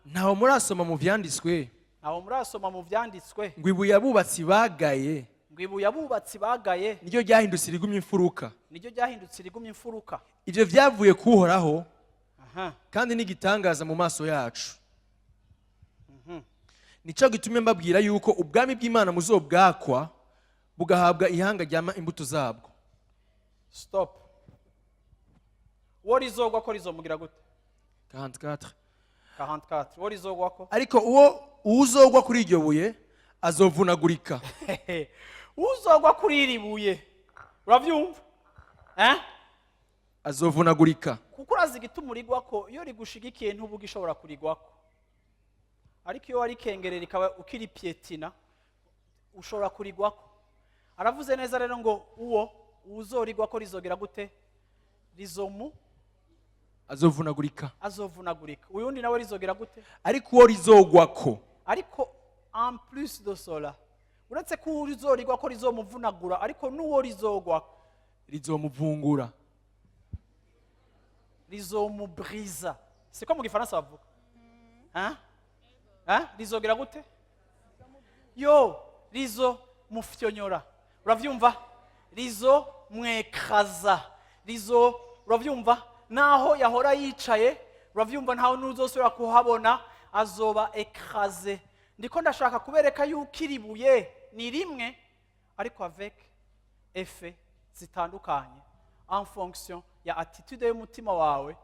Speaker 2: "Ntaho murasoma mu vyanditswe
Speaker 1: Ntaho murasoma mu vyanditswe
Speaker 2: ngo ibuye abubatsi bagaye
Speaker 1: ngo ibuye abubatsi bagaye
Speaker 2: niryo ryahindutse irigumya imfuruka
Speaker 1: niryo ryahindutse irigumya imfuruka
Speaker 2: ivyo vyavuye kuhoraho Kandi n'igitangaza mu maso yacu. Nicyo gitumye mbabwira yuko ubwami bw'Imana muzobwakwa, bugahabwa ihanga ryama imbuto zabwo.
Speaker 1: Stop. Uwo rizogwa ko rizomugira gute?
Speaker 2: 44.
Speaker 1: 44. Uwo rizogwa ko?
Speaker 2: Ariko uwo uzogwa kuri iryo buye azovunagurika.
Speaker 1: Uzogwa kuri iri buye, uravyumva, eh?
Speaker 2: Azovunagurika.
Speaker 1: Kuko urazi igituma urigwako? Iyo rigushigikiye ntuba ugishobora kurigwako, ariko iyo warikengerera rikaba ukiripiétina, ushobora kurigwako. Aravuze neza rero ngo uwo uzorigwako rizogera gute? Rizomu
Speaker 2: Azovunagurika.
Speaker 1: Azovunagurika. Uyundi nawe rizogera gute?
Speaker 2: Ariko uwo rizogwako.
Speaker 1: Ariko en plus de cela, uretse ko uzorigwako rizomuvunagura, ariko n'uwo rizogwako
Speaker 2: Rizomuvungura.
Speaker 1: Rizomubriza. Siko mu gifaransa bavuga, hein? Hein? Rizogera gute? Yo rizo mufyonyora, uravyumva? Rizo mwekaza, rizo, uravyumva? Naho yahora yicaye, uravyumva, ntawe n'uzosubira kuhabona, azoba écrasé. Ndiko ndashaka kubereka yuko iri buye ni rimwe, ariko avec effet zitandukanye en fonction ya attitude y'umutima wawe.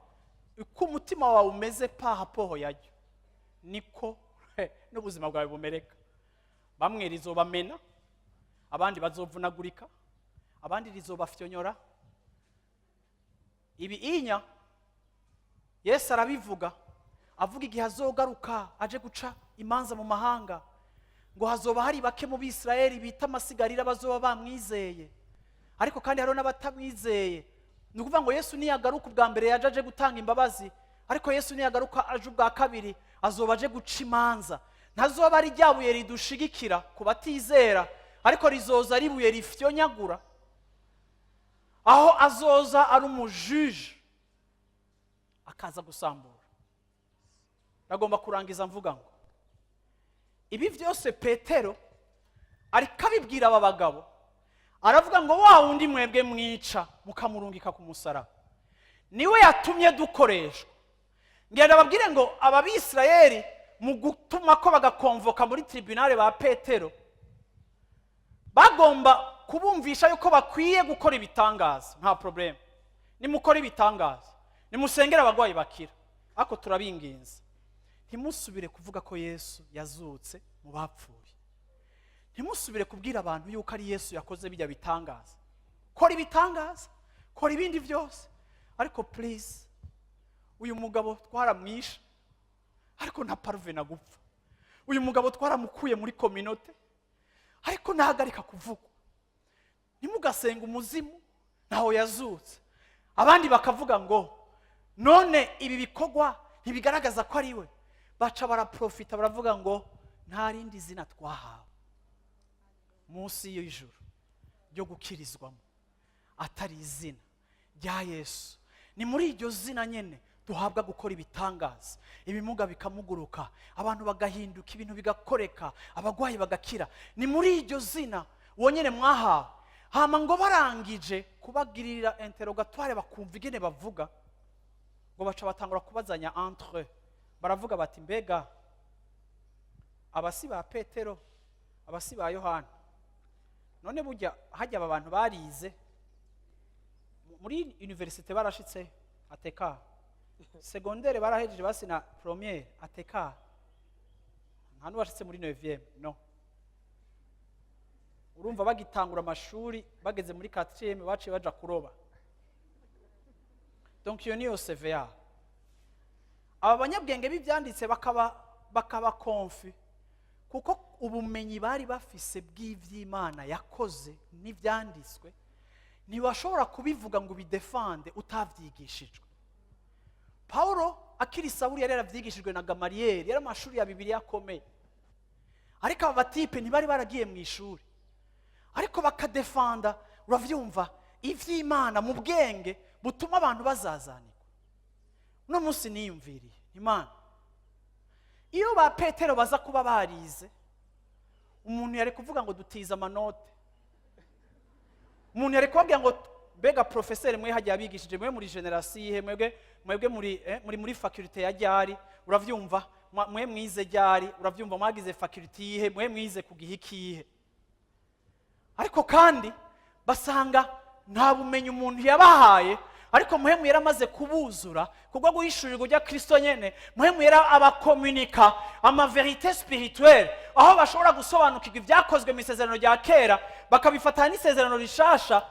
Speaker 1: Uko umutima wawe umeze par rapport yaryo, niko n'ubuzima bwawe bumereka. Bamwe rizobamena, abandi bazovunagurika, abandi rizobafyonyora. Ibi inya Yesu arabivuga, avuga igihe azogaruka aje guca imanza mu mahanga, ngo hazoba hari bake mu Bisirayeli bita amasigarira bazoba bamwizeye, ariko kandi hariho n'abatamwizeye. Ni ukuvuga ngo Yesu niyagaruka ubwa mbere yaje aje gutanga imbabazi, ariko Yesu niyagaruka aje ubwa kabiri azoba aje guca imanza. Ntazoba ari rya buye ridushigikira ku batizera, ariko rizoza ari ibuye rifyonyagura, aho azoza ari umujuge akaza gusambura. Ndagomba kurangiza mvuga ngo ibi byose Petero ariko abibwira aba bagabo, aravuga ngo wa wundi mwebwe mwica mukamurungika ku musaraba niwe yatumye dukoreshwa. Ngenda babwire ngo aba Bisirayeli mu gutuma ko bagakonvoka muri tribunal ba Petero, bagomba kubumvisha yuko bakwiye gukora ibitangaza. Nta problème, nimukora ibitangaza, nimusengere abarwayi bakira, ariko turabinginze ntimusubire kuvuga ko Yesu yazutse mu bapfuye, ntimusubire kubwira abantu yuko ari Yesu yakoze bijya bitangaza. Kora ibitangaza, kora ibindi byose, ariko please, uyu mugabo twaramwishe ariko nta parvena gupfa. Uyu mugabo twaramukuye muri communauté ariko ntahagarika kuvugwa. Ntimugasenga umuzimu, ntaho yazutse. Abandi bakavuga ngo none ibi bikorwa ntibigaragaza ko ari we? Baca baraprofita, baravuga ngo nta rindi zina twahawe munsi y'ijuru ryo gukirizwamo atari izina rya Yesu. Ni muri iryo zina nyine duhabwa gukora ibitangaza, ibimuga bikamuguruka, abantu bagahinduka, ibintu bigakoreka, abarwayi bagakira. Ni muri iryo zina wonyine mwahawe. Hama ngo barangije kubagirira interrogatoire, bakumva ingene bavuga, ngo baca batangura kubazanya entre eux. Baravuga bati: "Mbega abasi ba Petero, abasi ba Yohana? None burya hajya aba bantu barize muri université, barashitse ateka secondaire, barahejeje basi na première ateka, nta n'uwashitse muri neuvième?" No urumva bagitangura amashuri, bageze muri quatrième baciye baja kuroba. Donc iyo niyo CV yabo. Aba banyabwenge b'ibyanditse bakaba confus, kuko ubumenyi bari bafise bw'iby'Imana yakoze n'ibyanditswe ntibashobora kubivuga ngo ubidefande utabyigishijwe. Pawulo akiri Sawuli yari yarabyigishijwe na Gamariyeri, yari amashuri ya Bibiliya akomeye, ariko aba batypes ntibari baragiye mu ishuri, ariko bakadefanda, urabyumva, iby'Imana mu bwenge butuma abantu bazazanirwa. Uno munsi niyumviriye Imana, iyo ba Petero baza kuba barize, umuntu yari kuvuga ngo dutize amanote, umuntu yari kubabwira ngo Mbega professeur, mwe hajya abigishije, mwe muri génération yihe? Mwebwe muri faculté ya ryari? Uravyumva? Mwe mwize ryari? Uravyumva? Mwagize faculté yihe? Mwe mwize ku gihe ikihe? Ariko kandi basanga nta bumenyi umuntu yabahaye, ariko Mpwemu yaramaze kubuzura kubwo guhishurirwa ujya Kristo nyene. Mpwemu Yera abakomunika ama vérités spirituelles, aho bashobora gusobanukirwa ibyakozwe mu Isezerano rya Kera, bakabifatanya n'Isezerano Rishasha.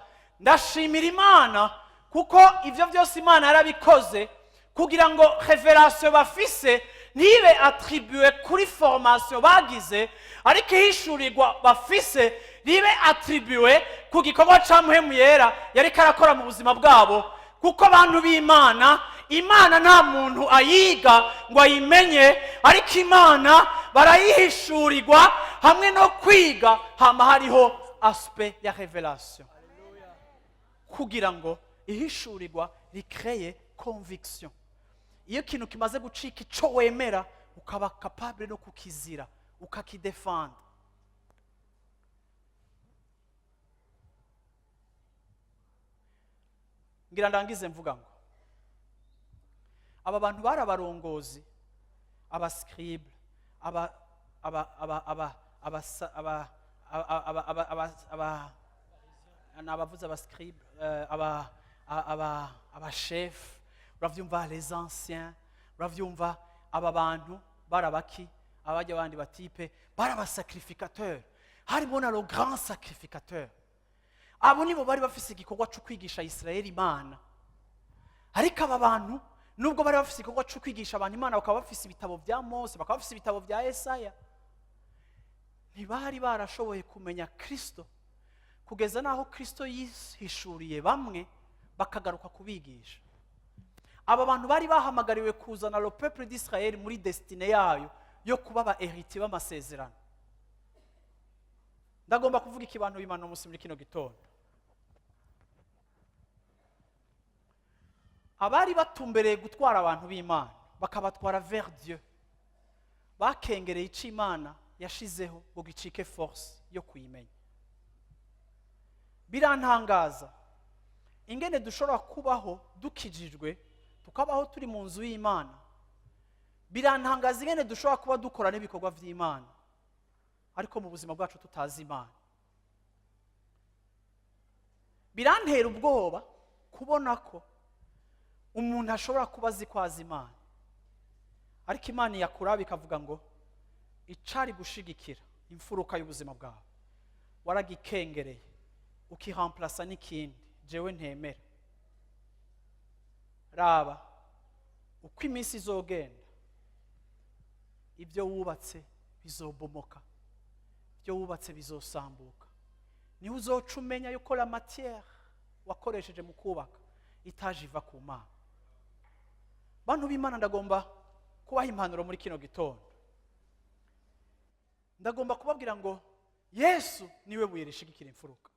Speaker 1: Ndashimira Imana kuko ibyo byose Imana yarabikoze kugira ngo révélation bafise ntibe attribuée kuri formation bagize, ariko ihishurirwa bafise ribe attribué ku gikorwa ca Mpwemu Yera yariko arakora mu buzima bwabo. Kuko abantu b'Imana, Imana nta muntu ayiga ngo ayimenye, ariko Imana barayihishurirwa hamwe no kwiga. Hama hariho aspect ya révélation kugira ngo ihishurirwa rikreye conviction. Iyo ikintu kimaze gucika ico wemera, ukaba capable no kukizira, ukakidefanda. Ngira ndangize mvuga ngo aba bantu bari abarongozi, aba scribes, aba aba aba aba aba aba aba aba aba aba ni abavuze aba scribes, aba abashefu, uravyumva, les anciens, uravyumva. Aba bantu barabaki abajya abandi ba types bari aba sacrificateurs, harimo na le grand sacrificateur. Abo nibo bari bafise igikorwa cyo kwigisha Israel Imana. Ariko aba bantu, nubwo bari bafise igikorwa cyo kwigisha abantu Imana, bakaba bafise ibitabo bya Mose, bakaba bafise ibitabo bya Esaya, ntibari barashoboye kumenya Kristo kugeza n'aho Kristo yihishuriye bamwe, bakagaruka kubigisha. Aba bantu bari bahamagariwe kuzana le peuple d'Israël muri destinée yayo yo kuba aba héritiers b'amasezerano. Ndagomba kuvuga iki, bantu b'Imana, umunsi muri kino gitondo? Abari batumbereye gutwara abantu b'Imana, bakabatwara vers Dieu, bakengereye icyo Imana yashizeho ngo gicike force yo kuyimenya. Birantangaza ingene dushobora kubaho dukijijwe, tukabaho turi mu nzu y'Imana. Birantangaza ingene dushobora kuba dukora n'ibikorwa by'Imana, ariko mu buzima bwacu tutazi Imana. Birantera ubwoba kubona ko umuntu ashobora kuba azi ko azi Imana, ariko Imana yakuraba ikavuga ngo icari gushigikira imfuruka y'ubuzima bwawe waragikengereye, ukiramplasa n'ikindi jewe ntemera. Raba uko iminsi izogenda, ibyo wubatse bizobomoka, ibyo wubatse bizosambuka. Niho uzoca umenya yuko la matière wakoresheje mu kubaka itaje iva ku Mana. Bantu b'Imana, ndagomba kubaha impanuro muri kino gitondo. Ndagomba kubabwira ngo Yesu niwe buye rishigikira imfuruka.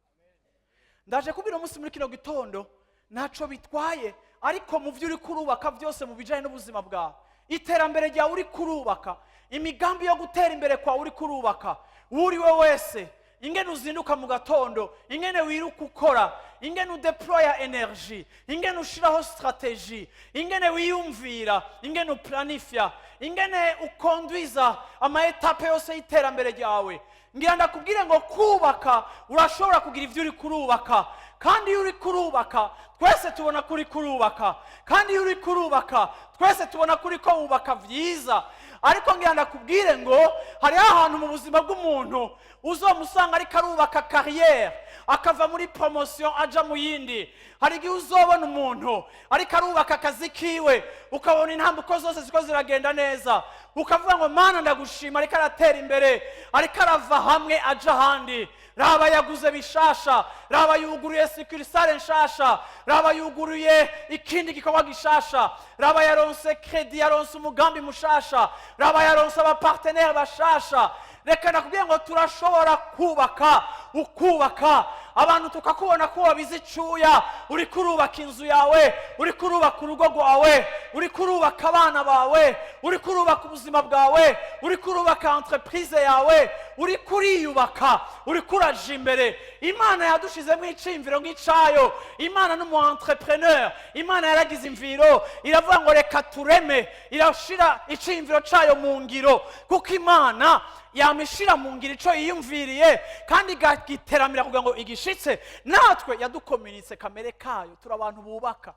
Speaker 1: Ndaje kubwira umunsi muri kino gitondo, ntaco bitwaye, ariko mu byo uri kurubaka byose, mu bijyanye n'ubuzima bwawe, iterambere ryawe uri kurubaka, imigambi yo gutera imbere kwawe uri kurubaka, uwo uri we wese, ingene uzinduka mu gatondo, ingene wiruka ukora, ingene udeploya énergie, ingene ushiraho stratégie, ingene wiyumvira, ingene uplanifya, ingene ukondwiza ama étapes yose y'iterambere ryawe, ngira ndakubwire ngo kubaka, urashobora kugira ibyo uri kurubaka. Kandi iyo uri kurubaka, twese tubona ko uri kurubaka. Kandi iyo uri kurubaka, twese tubona ko uri ko wubaka byiza. Ariko ngira ndakubwire ngo hariho ahantu mu buzima bw'umuntu uzomusanga ariko arubaka carrière, akava muri promotion aja mu yindi. Hari igihe uzobona umuntu ariko arubaka akazi kiwe, ukabona intambuko zose ziko ziragenda neza, ukavuga ngo "Mana, ndagushima, ariko aratera imbere, ariko arava hamwe aja ahandi. Raba yaguze bishasha, raba yuguruye succursale nshasha, raba yuguruye ikindi gikorwa gishasha, raba yaronse crédit, yaronse umugambi mushasha, raba yaronse aba partenaires bashasha." Reka nakubwiye ngo turashobora kubaka, ukubaka, abantu tukakubona ko wabize icuya, uri kurubaka inzu yawe, uri kurubaka urugo rwawe. Uriko urubaka abana bawe, uriko urubaka ubuzima bwawe, uriko urubaka entreprise yawe, uriko uriyubaka, uriko uraja imbere. Imana yadushizemo iciyumviro nk'icayo. Imana n'umu entrepreneur. Imana yaragize imviro, iravuga ngo reka tureme, irashira iciyumviro cayo mu ngiro, kuko Imana yamishira mu ngiro ico yiyumviriye kandi igagiteramira kugira ngo igishitse. Natwe yadukominitse kamere kayo, turi abantu bubaka.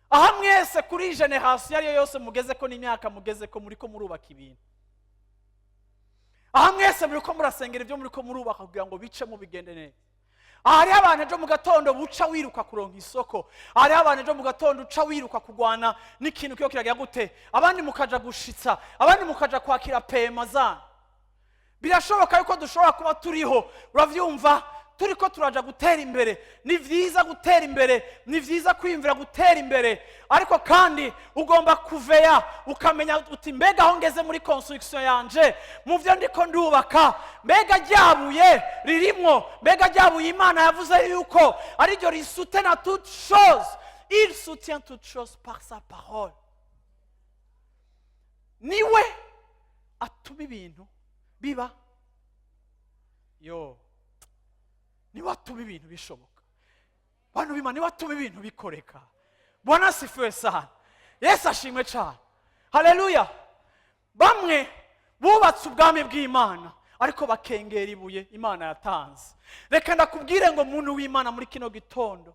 Speaker 1: Aha mwese kuri génération ariyo yose mugeze ko n'imyaka mugeze ko, muriko murubaka ibintu. Aha mwese muriko murasengera ibyo muriko murubaka kugira ngo bicemo, bigende neza. Aha hariho abantu ejo mu gatondo buca wiruka kuronka isoko. Hariho abantu ejo mu gatondo uca wiruka kurwana n'ikintu kiyo kiragira gute, abandi mukaja gushitsa, abandi mukaja kwakira pema zanyu. Birashoboka yuko dushobora kuba turiho, uravyumva, turiko turaja gutera imbere. Ni vyiza gutera imbere, ni vyiza kwiyumvira gutera imbere, ariko kandi ugomba kuveya ukamenya uti: mbega aho ngeze muri construction yanje, mu vyo ndiko ndubaka, mbega ryabuye ririmwo? Mbega ryabuye Imana yavuze yuko ariryo risoutena toute chose? Il soutient toute chose par sa parole. Niwe atuma ibintu biba yo, niwe atuma ibintu bishoboka. Bantu b'Imana, niwe atuma ibintu bikoreka. Bwana asifiwe sana. Yesu ashimwe cyane. Haleluya. Bamwe bubatse ubwami bw'Imana ariko bakengera ibuye Imana yatanze. Reka ndakubwire ngo muntu w'Imana, muri kino gitondo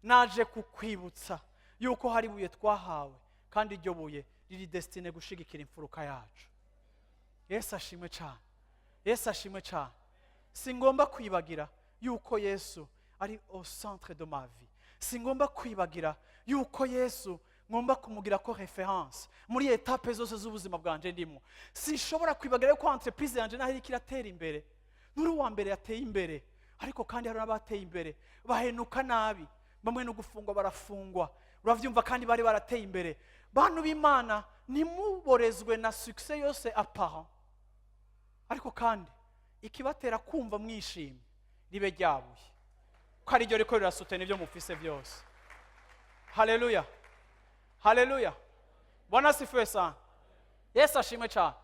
Speaker 1: naje kukwibutsa yuko hari ibuye twahawe, kandi iryo buye riri destiné gushigikira imfuruka yacu. Yesu ashimwe cyane. Yesu ashimwe cyane. Singomba kwibagira yuko Yesu ari au centre de ma vie. Singomba kwibagira yuko Yesu ngomba kumugira ko référence muri étapes zose z'ubuzima bwanje ndimo. Sinshobora kwibagira yuko entreprise yanje naho iriko iratera imbere, nturi uwa mbere yateye imbere, ariko kandi hari n'abateye imbere bahenuka nabi, bamwe no gufungwa barafungwa, uravyumva, kandi bari barateye imbere. Bantu b'Imana, ntimuborezwe na succès yose apparent, ariko kandi ikibatera kumva mwishimye ribe ryabuye, ko ari ryo riko rirasutena ibyo mufise byose. Haleluya, haleluya. Bwana asifiwe sana. Yesu ashimwe cyane.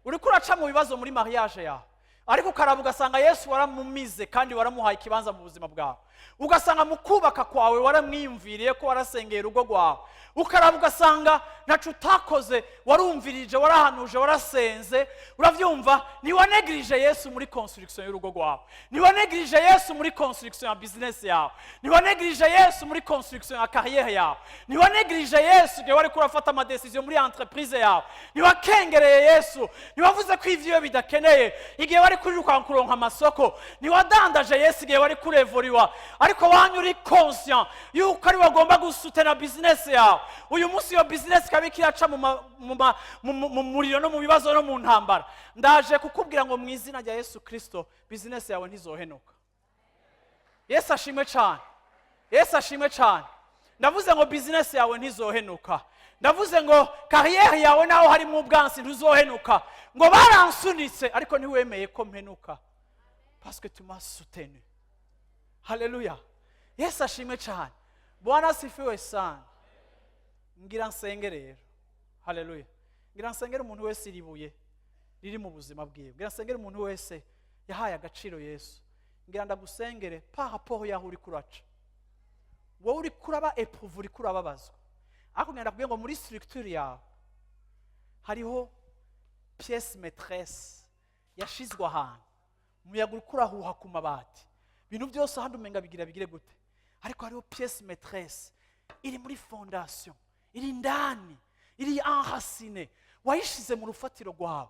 Speaker 1: Uriko uraca mu bibazo muri mariage yawe, ariko ukaraba ugasanga Yesu waramumize kandi waramuhaye ikibanza mu buzima bwawe, ugasanga mu kubaka kwawe waramwiyumviriye ko warasengeye urugo rwawe, ukaraba ugasanga ntaco utakoze, warumvirije, warahanuje, warasenze, uravyumva, ntiwanegirije Yesu muri construction y'urugo rwawe, ntiwanegirije Yesu muri construction ya business yawe, ntiwanegirije Yesu muri construction ya carrière yawe, ntiwanegirije Yesu igihe wariko urafata amadécisions muri entreprise yawe, ntiwakengereye Yesu, ntiwavuze ko ivyiwe bidakeneye igihe wari kurirukanka kuronka amasoko, ntiwadandaje Yesu igihe wari kurevuriwa, ariko wanyu uri conscient yuko ari wagomba gusutena business yawe. Uyu munsi iyo business ikaba ikiraca mu muriro no mu bibazo no mu ntambara. Ndaje kukubwira ngo mu izina rya Yesu Kirisito, business yawe ntizohenuka. Yesu ashimwe cyane. Yesu ashimwe cyane. Ndavuze ngo business yawe ntizohenuka. Ndavuze ngo carrière yawe, naho harimo ubwansi, ntuzohenuka. Ngo baransunitse ariko ntiwemeye ko mpenuka, parce que tu m'as soutenu. Haleluya. Yesu ashimwe cyane. Bwana asifiwe sana. Ngira nsenge rero. Haleluya. Ngira nsengere umuntu wese iribuye riri mu buzima bwiwe. Ngira nsengere umuntu wese yahaye agaciro Yesu. Ngira ndagusengere par rapport yaho uri kuraca. Wowe uri kuraba éprouvé, uri kurababazwa, ariko ngenda kubwira ngo muri structure yawe hariho pièce maîtresse yashizwe ahantu. Umuyaga uriko urahuha ku mabati, ibintu byose ahandi umenga bigira bigire gute, ariko hariho pièce maîtresse iri muri fondation, iri indani, iri enracinée, wayishize mu rufatiro rwawe.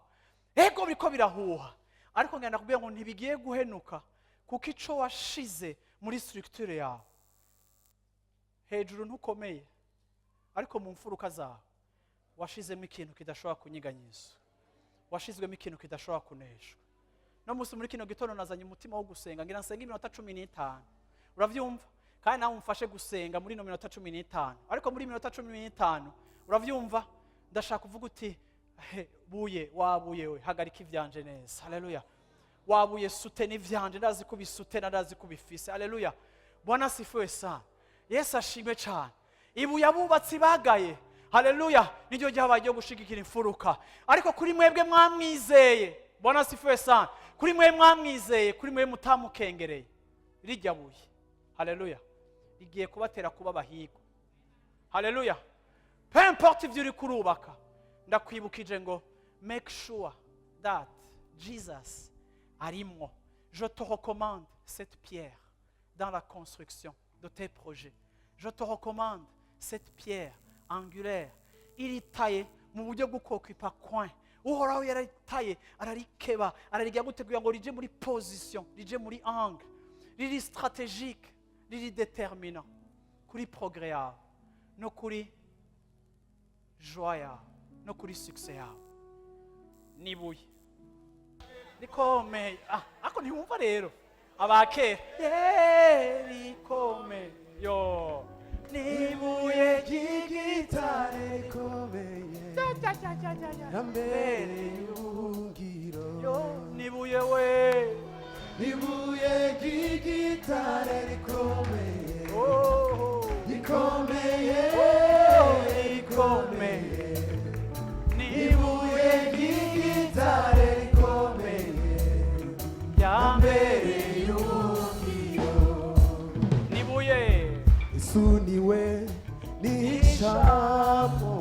Speaker 1: Ego, biriko birahuha, ariko ngenda kubwira ngo ntibigiye guhenuka, kuko ico washize muri structure yawe hejuru ntukomeye, ariko mu mfuruka zawe washizemo ikintu kidashobora kunyeganyezwa, washizwemo ikintu kidashobora kuneshwa. No munsi muri kino gitondo nazanye umutima wo gusenga. Ngira nsenga iminota 15, uravyumva, kandi nawe umfashe gusenga muri ino minota 15. Ariko muri minota 15, uravyumva, ndashaka kuvuga uti: "He, buye wabuye we, hagarika ivyanje neza." Haleluya. Wabuye, sutena ivyanje, ndazi ko ubisutena, ndazi ko ubifise. Haleluya. Bwana asifiwe sana. Yesu ashimwe cyane. Ibuye abubatsi bagaye, haleluya, niryo ryabaye ryo gushigikira imfuruka. Ariko kuri mwebwe mwamwizeye, Bwana asifiwe sana, kuri mwe mwamwizeye, kuri mwe mutamukengereye, rijya buye, haleluya, rigiye kubatera kuba abahigwa. Haleluya. Peu importe ibyo uri kurubaka, ndakwibukije ngo make sure that Jesus arimwo. Je te recommande cette pierre dans la construction de tes projets. Je te recommande cette pierre angulaire iritaye mu buryo bwo kokipa coin. Uhoraho yararitaye, ararikeba, ararigira gute kugira ngo rije muri position, rije muri angle riri stratégique, riri déterminant kuri progrès yawe no kuri joie yawe no kuri succès yawe. Nibuye rikomeye. Ah, ako ntiwumva rero abakera ye rikomeye yo nibuye
Speaker 2: ry'igitare rikomeye yambereye ubuhungiro.
Speaker 1: Yo nibuye we.
Speaker 2: Ibuye ry'igitare rikomeye,
Speaker 1: Oh,
Speaker 2: rikomeye,
Speaker 1: rikomeye, nibuye
Speaker 2: ibuye ry'igitare rikomeye
Speaker 1: yambereye
Speaker 2: ubuhungiro.
Speaker 1: Nibuye.
Speaker 2: Yesu niwe nihishamo,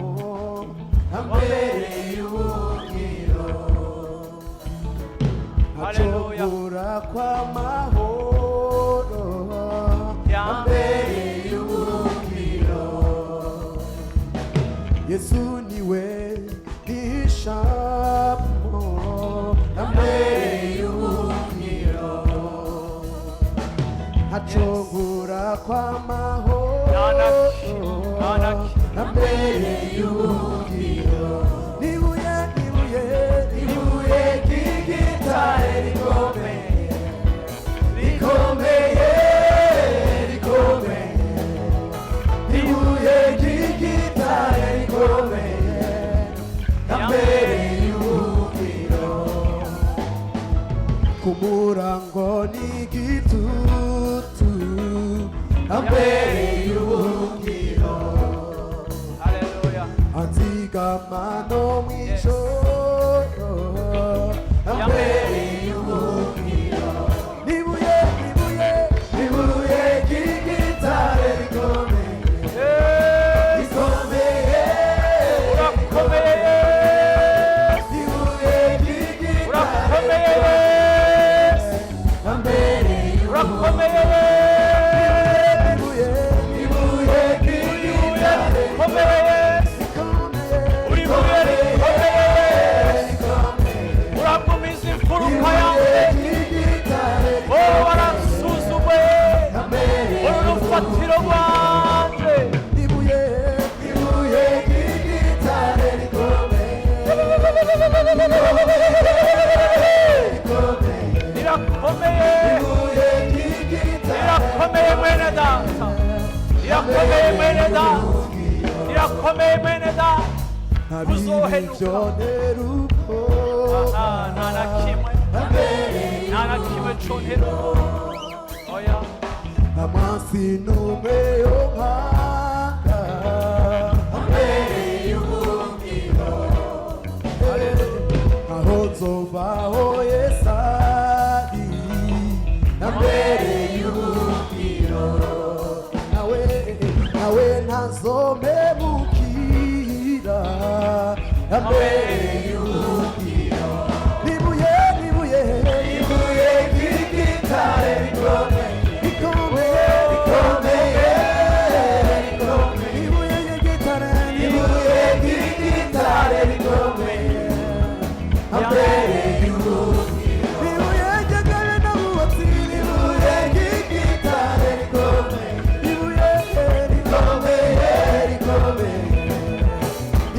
Speaker 2: ambereye ubuhungiro.
Speaker 1: Haleluya.
Speaker 2: Acogora kw'amahoro, ambereye ubuhungiro. Yesu niwe nihishamo, ambereye ubuhungiro. Acogora kw'amahoro,
Speaker 1: Nanaki.
Speaker 2: ambereye ubuhungiro. Nibuye, nibuye, nibuye ry'igitare rikomeye, rikomeye, rikomeye, ibuye ry'igitare rikomeye, ambereye ubuhungiro. Ku murango n'igitutu, ambereye ubuhungiro.
Speaker 1: Haleluya.
Speaker 2: Anzigama no mw'ijoro, ambereye ubuhungiro. Nibuye, nibuye, nibuye ry'igitare rikomeye, rikomeye,
Speaker 1: Urakomeye.
Speaker 2: Ibuye ry'igitare
Speaker 1: Urakomeye.
Speaker 2: ambereye
Speaker 1: Urakomeye.
Speaker 2: ibuye, ibuye ry'igitare
Speaker 1: Rikomeye.
Speaker 2: rikomeye,
Speaker 1: Uri buye rikomeye.
Speaker 2: rikomeye,
Speaker 1: Uragumiza imfuruka
Speaker 2: ibuye
Speaker 1: yanjye.
Speaker 2: ry'igitare
Speaker 1: Oh, warasuzuguye.
Speaker 2: ambereye
Speaker 1: Uru rufatiro rwanje.
Speaker 2: ibuye, ibuye ry'igitare rikomeye, rikomeye,
Speaker 1: Rirakomeye.
Speaker 2: ibuye ry'igitare
Speaker 1: Rirakomeye mwene data, rirakomeye mwene data, rirakomeye mwene data. Uzohenuka. Ah, nta na kimwe, nta na kimwe contera ubwoba, oya.
Speaker 2: Amansi n'umwe yonkanga, ambereye ubuhungiro. Aho nzova aho Yesu ari, ambereye ubuhungiro. Nawe, nawe ntazomemukira, ambereye ubuhungiro. Nibuye, nibuye, nibuye ry'igitare rikomeye, rikomeye, rikomeye, rikomeye, ibuye ry'igitare, ibuye ry'igitare rikomeye, ambereye ubuhungiro. Ibuye ry'agare n'abubatsi, ibuye ry'igitare rikomeye, ibuye rikomeye, rikomeye,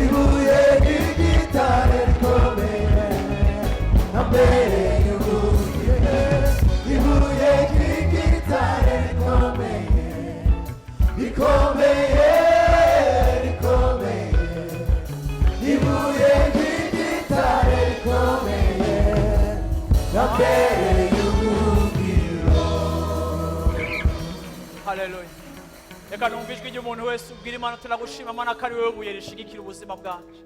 Speaker 2: ibuye ry'igitare rikomeye, ambereye ubuhungiro. Ibuye ry'igitare rikomeye, rikomeye, rikomeye, ibuye ry'igitare rikomeye, ambereye ubuhungiro.
Speaker 1: Haleluya. Reka numva ijwi ry'umuntu wese ubwira Imana: "Turagushima Mana ko ari wowe buye rishigikira ubuzima bwanje.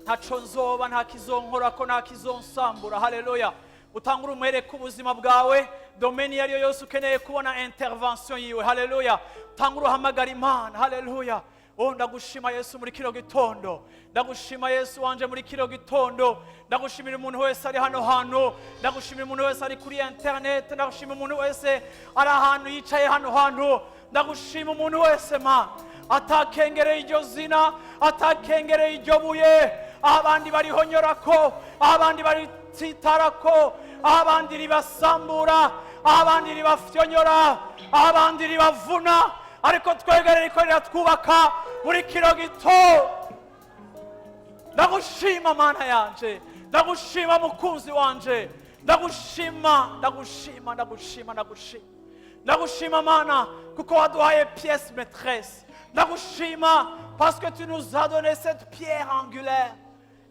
Speaker 1: Ntaco nzoba, nta kizonkorako, nta kizonsambura." Haleluya! Utangure umwereke ubuzima bwawe, domaine iyo ariyo yose ukeneye kubona intervention yiwe. Haleluya! Utangure uhamagara Imana. Haleluya! Oh, ndagushima Yesu muri kino gitondo. Ndagushima Yesu wanje muri kino gitondo. Ndagushimira umuntu wese ari hano hantu. Ndagushimira umuntu wese ari kuri internet. Ndagushima umuntu wese ari ahantu yicaye hano hantu. Ndagushima umuntu wese ma atakengereye iryo zina, atakengereye iryo buye, aho abandi barihonyorako, aho abandi baritsitarakO, aho abandi ribasambura, aho abandi ribafyonyora, aho abandi ribavuna, ariko twegere riko riratwubaka muri kino gitondo. Ndagushima Mana yanje, ndagushima mukunzi wanje, ndagushima, ndagushima, ndagushima, ndagushima, ndagushima Mana kuko waduhaye pièce maîtresse. Ndagushima parce que tu nous as donné cette pierre angulaire.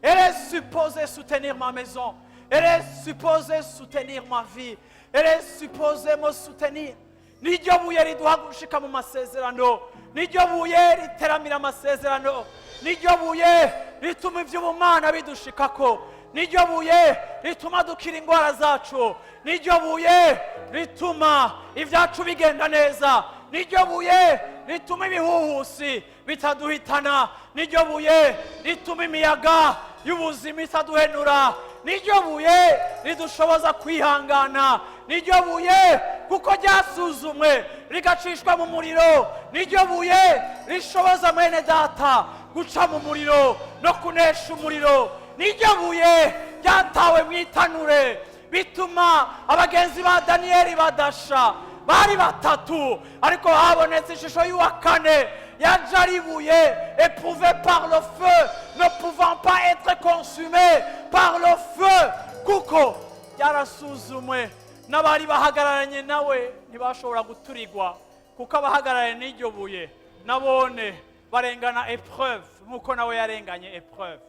Speaker 1: Elle est supposée soutenir ma maison, elle est supposée soutenir ma vie, elle est supposée me soutenir. Niryo buye riduha gushika mu masezerano, niryo buye riteramira amasezerano, niryo buye rituma iby'ubumana bidushikako, niryo buye rituma dukira indwara zacu, niryo buye rituma ibyacu bigenda neza, niryo buye rituma ibihuhusi bitaduhitana, niryo buye rituma imiyaga y'ubuzima itaduhenura, niryo buye ridushoboza kwihangana, niryo buye kuko ryasuzumwe rigacishwa mu muriro, niryo buye rishoboza mwene data guca mu muriro no kunesha umuriro, niryo buye ryatawe mu itanure bituma abagenzi ba Daniyeli badasha. Bari batatu, ariko habonetse ishusho y'uwa kane yaje ari ibuye éprouvé par le feu, ne pouvant pas être consumé par le feu, kuko byarasuzumwe n'abari bahagararanye nawe ntibashobora guturigwa, kuko abahagararanye n'iryo buye nabone barengana épreuve nk'uko nawe yarenganye épreuve.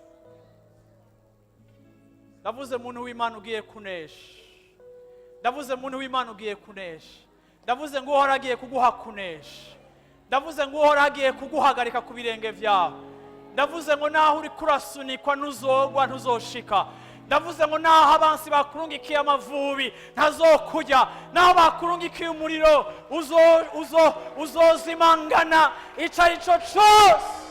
Speaker 1: Ndavuze, muntu w'Imana ugiye kunesha, ndavuze, muntu w'Imana ugiye kunesha, ndavuze ngo Uhora agiye kuguha kunesha, ndavuze ngo Uhora agiye kuguhagarika ku birenge byawe, ndavuze ngo naho uri kurasunikwa ntuzogwa, ntuzoshika. Ndavuze ngo naho abansi bakurungikiye amavubi ntazokujya, naho bakurungikiye umuriro uzozimangana icyo ari cyo cyose.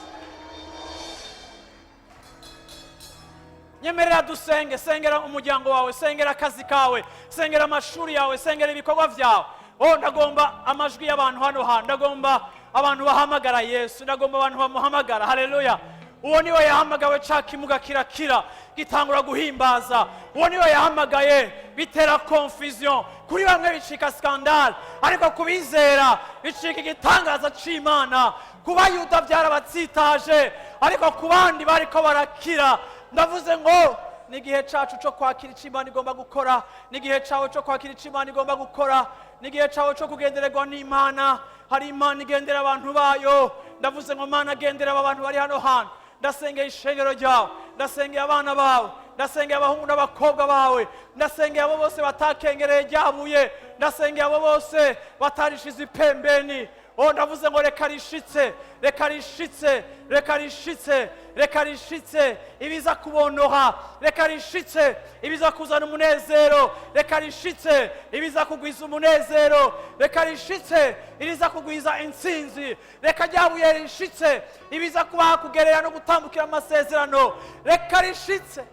Speaker 1: Nyemerera dusenge. Sengera umuryango wawe, sengera akazi kawe, sengera amashuri yawe, sengera ibikorwa byawe. Oh, ndagomba amajwi y'abantu hano hantu. Ndagomba abantu bahamagara Yesu, ndagomba abantu bamuhamagara. Haleluya! Uwo niwe yahamagawe ca kimuga kirakira, gitangura guhimbaza. Uwo niwe yahamagaye bitera confusion kuri bamwe, bicika scandale, ariko kubizera bicika igitangaza c'Imana. Ku Bayuda byarabatsitaje, ariko ku bandi bariko barakira. Ndavuze ngo ni igihe cacu cyo kwakira icyo Imana igomba gukora, ni igihe cawe cyo kwakira icyo Imana igomba gukora, ni igihe cawe cyo kugendererwa n'Imana. Hari Imana igendera abantu bayo. Ndavuze ngo Mana, agendera aba bantu bari hano hantu. Ndasengeye ishengero ryawe, ndasengeye abana bawe, ndasengeye abahungu n'abakobwa bawe, ndasengeye abo bose batakengereye ryabuye, ndasengeye abo bose batarishize ipembeni. Oh, ndavuze ngo reka rishitse, reka rishitse, reka rishitse, reka rishitse ibiza kubonoha, reka rishitse ibiza kuzana umunezero, reka rishitse ibiza kugwiza umunezero, reka rishitse iriza kugwiza intsinzi, reka ryabuye rishitse ibiza kubaha kugerera no gutambukira amasezerano, reka rishitse.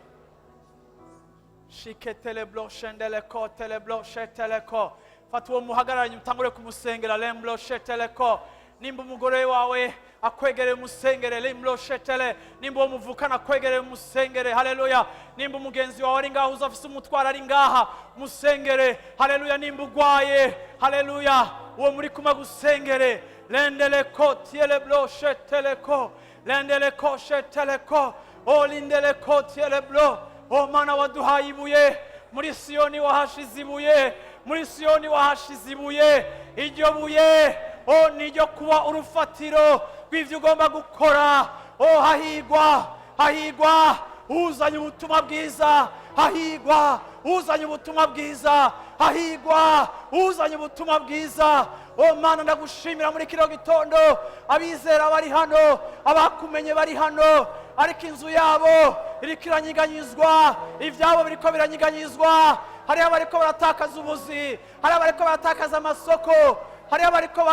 Speaker 1: Shiketeleblo shendeleko teleblo sheteleko. Fata uwo muhagararanye, utangure kumusengera. Lemblo sheteleko. Nimba umugore wawe akwegereye, umusengere. Limlo shetele. Nimba uwo muvukana akwegereye, umusengere. Haleluya! Nimba umugenzi wawe ari ngaha, uza afise umutwaro ari ngaha, musengere. Haleluya! Nimba ugwaye, haleluya, uwo muri kumwe gusengere. Lendeleko tieleblo sheteleko, lendeleko sheteleko, o lindeleko tieleblo. O Mana, waduhaye ibuye muri Siyoni, wahashize ibuye muri Siyoni, wahashize ibuye. Iryo buye, o, ni iryo kuba urufatiro rw'ibyo ugomba gukora. O, hahigwa, hahigwa uzanye ubutumwa bwiza, hahigwa uzanye ubutumwa bwiza, hahigwa uzanye ubutumwa bwiza. O Mana, ndagushimira muri kino gitondo. Abizera bari hano, abakumenye bari hano, ariko inzu yabo iriko iranyiganyizwa, ibyabo biriko biranyiganyizwa. Hariho abariko baratakaza ubuzi, hariho abariko baratakaza amasoko, hariho abariko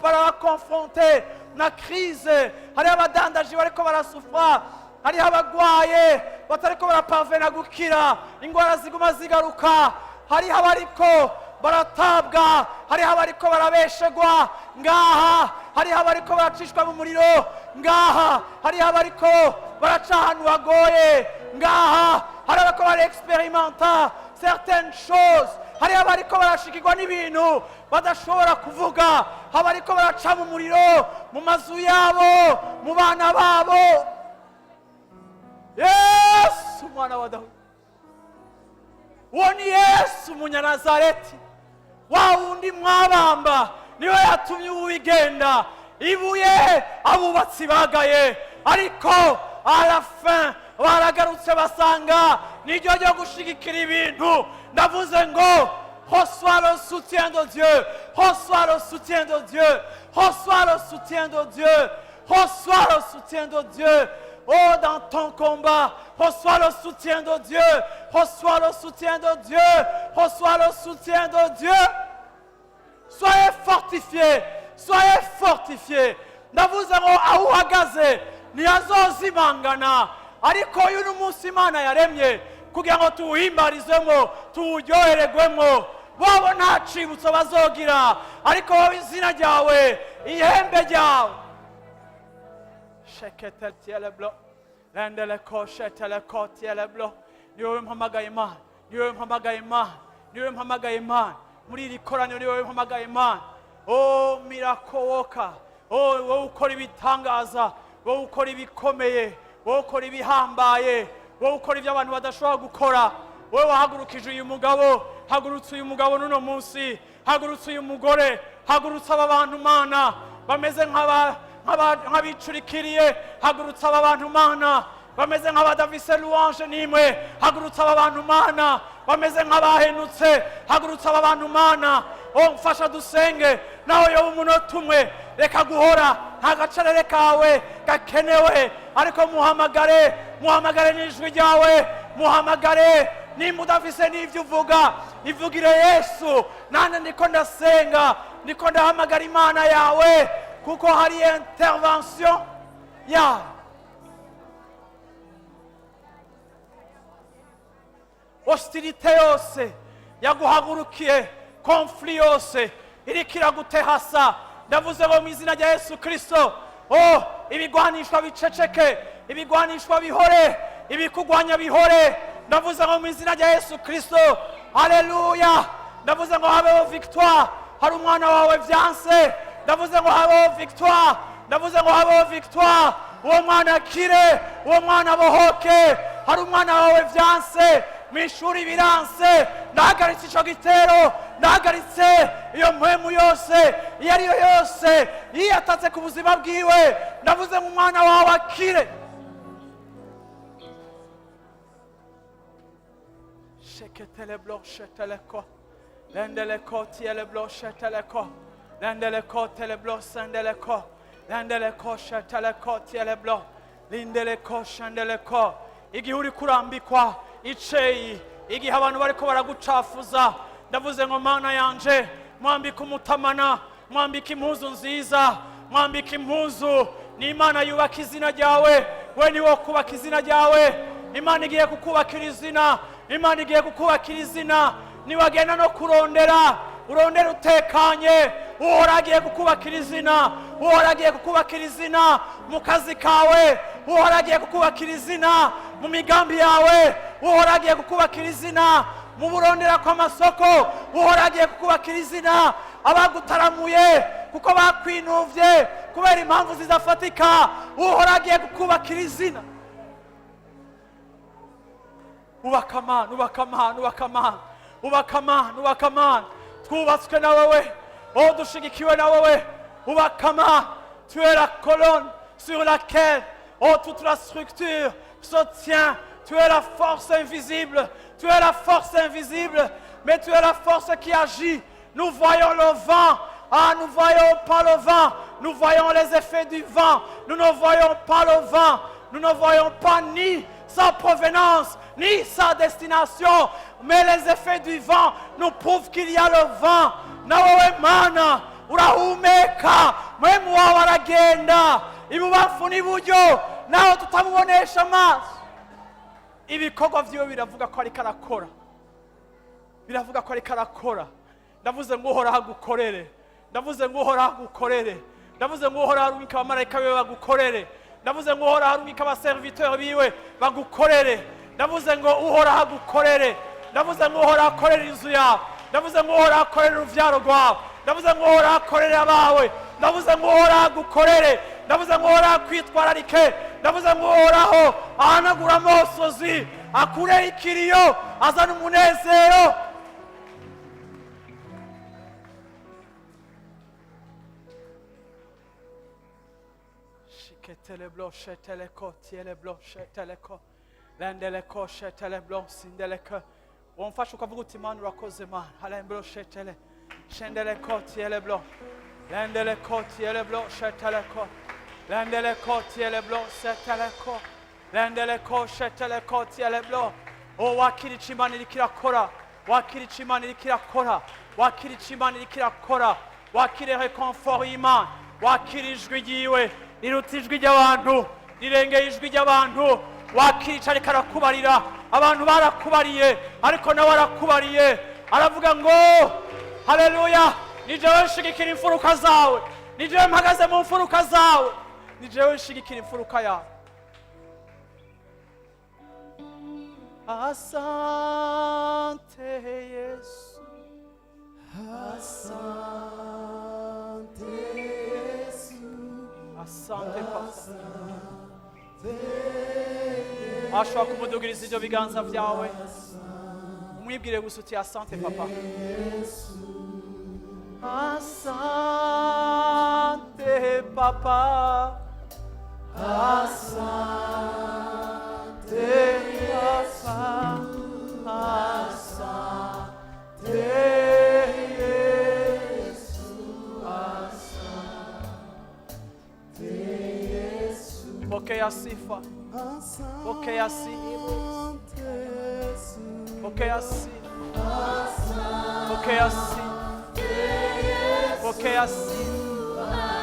Speaker 1: barakonfronte na crise, hariho abadandaji bariko barasufra, hariho abagwaye batariko baraparvena gukira, ingwara ziguma zigaruka, hariho abariko baratabwa, hariho abariko barabeshegwa ngaha, hariho abariko baracishwa mu muriro ngaha, hariho abariko baraca ahantu hagoye ngaha, hari abariko barexperimenta certaines choses, hariho abariko barashikirwa n'ibintu badashobora kuvuga, abariko baraca mu muriro mu mazu yabo, mu bana babo. Yesu umwana wa Dawidi, uwo ni Yesu Umunyanazareti, wa wundi mwabamba, niwe yatumye ubu bigenda. Ibuye abubatsi bagaye, ariko à la fin baragarutse basanga niryo ryo gushigikira ibintu. Ndavuze ngo reçois le soutien de Dieu, reçois le soutien de Dieu, reçois le soutien de Dieu, reçois le soutien de Dieu. Oh, dans ton combat, reçois le soutien de Dieu, reçois le soutien de Dieu, reçois le soutien de Dieu. Soyez fortifiés, soyez fortifiés. Ndavuze ngo aho uhagaze ntiyazozimangana, ariko uyu ni umunsi Imana yaremye kugira ngo tuwuhimbarizemo, tuwuryohererwemo. Bobo nta cibutso bazogira, ariko wowe izina ryawe, ihembe ryawe sheketeltieleblo rendeleko sheteleko tieleblo. Ni wowe mpamagaye Imana, ni wowe mpamagaye Imana, ni wowe mpamagaye Imana muri iri koraniro, ni wowe mpamagaye Imana. O miracle worker, o wowe ukora ibitangaza, wowe ukora ibikomeye, wowe ukora ibihambaye, wowe ukora ibyo abantu badashobora gukora, wowe wahagurukije uyu mugabo, hagurutse uyu mugabo n'uno munsi, hagurutse uyu mugore, hagurutse aba bantu Mana bameze nk'abicurikiriye, hagurutse aba bantu Mana bameze nk'abadafise louange n'imwe, hagurutse aba bantu Mana bameze nk'abahenutse, hagurutse aba bantu Mana. O mfasha dusenge nawe yoba umunota umwe. Reka guhora, nta gacerere kawe gakenewe, ariko muhamagare, muhamagare n'ijwi ryawe, muhamagare. Nimba udafise n'ibyo uvuga, ivugire Yesu. Nanjye ndiko ndasenga, ndiko ndahamagara Imana yawe, kuko hari intervention yayo. Hostilité yose yaguhagurukiye, conflit yose iriko iragutehasa, ndavuze ngo mu izina rya Yesu Kirisito, oh, ibigwanishwa biceceke, ibigwanishwa bihore, ibikugwanya bihore. Ndavuze ngo mu izina rya Yesu Kirisito, haleluya, ndavuze ngo habeho victoire. Hari umwana wawe vyanse, ndavuze ngo habeho victoire, ndavuze ngo habeho victoire, uwo mwana akire, uwo mwana abohoke. Hari umwana wawe vyanse mu ishuri, biranse, ndahagaritse ico gitero, ndahagaritse iyo mpwemu yose iyo ari yo yose yiyatatse ku buzima bwiwe. Ndavuze ngo umwana wawe akire. Sheketele sheteleko lendeleko tieleblo sheteleko lendeleko teleblo sendeleko lendeleko sheteleko tieleblo lindeleko shendeleko. Igihe uri kurambikwa iceyi, igihe abantu bariko baragucafuza, ndavuze ngo Mana yanje, mwambike umutamana, mwambike impuzu nziza, mwambike impuzu. Ni Imana yubaka izina ryawe, we ni wo kubaka izina ryawe. Imana igiye kukubakira izina, Imana igiye kukubakira izina. Niwagenda no kurondera, urondera utekanye. Uhora agiye kukubakira izina, uhora agiye kukubakira izina mu kazi kawe, uhora agiye kukubakira izina mu migambi yawe, uhora agiye kukubakira izina mu burondera kw'amasoko, uhora agiye kukubakira izina. Abagutaramuye kuko bakwinuvye kubera impamvu zidafatika, uhora agiye kukubakira izina. Ubaka Mana, ubaka Mana, ubaka Mana, ubaka Mana, ubaka Mana. Twubatswe na wowe, oh, dushigikiwe na wowe. Ubaka Mana. Tu es la colonne sur laquelle, oh, toute la structure se tient. Tu es la force invisible, tu es la force invisible, mais tu es la force qui agit. Nous voyons le vent. Ah, nous voyons pas le vent, nous voyons les effets du vent. Nous ne voyons pas le vent, nous ne voyons pas ni sa provenance, ni sa destination, mais les effets du vent nous prouvent qu'il y a le vent. Nawe Mana urahumeka, mpwemu wawe aragenda ibubamfu n'iburyo, naho tutamubonesha amaso. Ibikorwa vyiwe biravuga ko ariko arakora, biravuga ko ariko arakora. Ndavuze ngo Uhoraho agukorere, ndavuze ngo Uhoraho agukorere, ndavuze ngo Uhoraho arungike abamarayika biwe bagukorere, ndavuze ngo Uhoraho arungike abaserviteur biwe bagukorere, ndavuze ngo Uhoraho agukorere, ndavuze ngo Uhoraho akorere inzu yawe, ndavuze ngo Uhoraho akorere uruvyaro rwawe, ndavuze ngo Uhoraho akorere abawe, ndavuze ngo Uhoraho agukorere, ndavuze ngo Uhoraho akwitwararike, ndavuze ngo Uhoraho ahanagura amosozi, akureho ikiriyo, azana umunezero. Shiketeleblo, sheteleko, tieleblo, sheteleko, lendeleko, sheteleblo, sindeleko. Wamfasha ukavuga uti: "Mana, urakoze Mana." Halemblo, shetele, shendeleko, tieleblo, lendeleko, tieleblo, sheteleko, lendeleko, tieleblo, seteleko, lendeleko, sheteleko, tieleblo. Oh, wakira ico Imana iriko irakora, wakira ico Imana iriko irakora, wakira ico Imana iriko irakora, wakire réconfort y'Imana, wakira ijwi ryiwe riruta ijwi ry'abantu, rirengeye ijwi ry'abantu. Wakira ico ariko arakubarira. Abantu barakubariye, ariko nawe arakubariye, aravuga ngo: "Haleluya, ni jewe nshigikira imfuruka zawe, ni jewe mpagaze mu mfuruka zawe, ni jewe nshigikira imfuruka yawe." Asante Yesu.
Speaker 2: Asante Yesu.
Speaker 1: Asante Papa. Ashobora kumudugiriza ibyo biganza byawe, umwibwire gusa uti: "Asante Papa." Asante Papa. Asante Papa. Asante Yesu. Asante Yesu. Pokea sifa. Pokea sifa. Pokea sifa. Pokea sifa. Pokea sifa.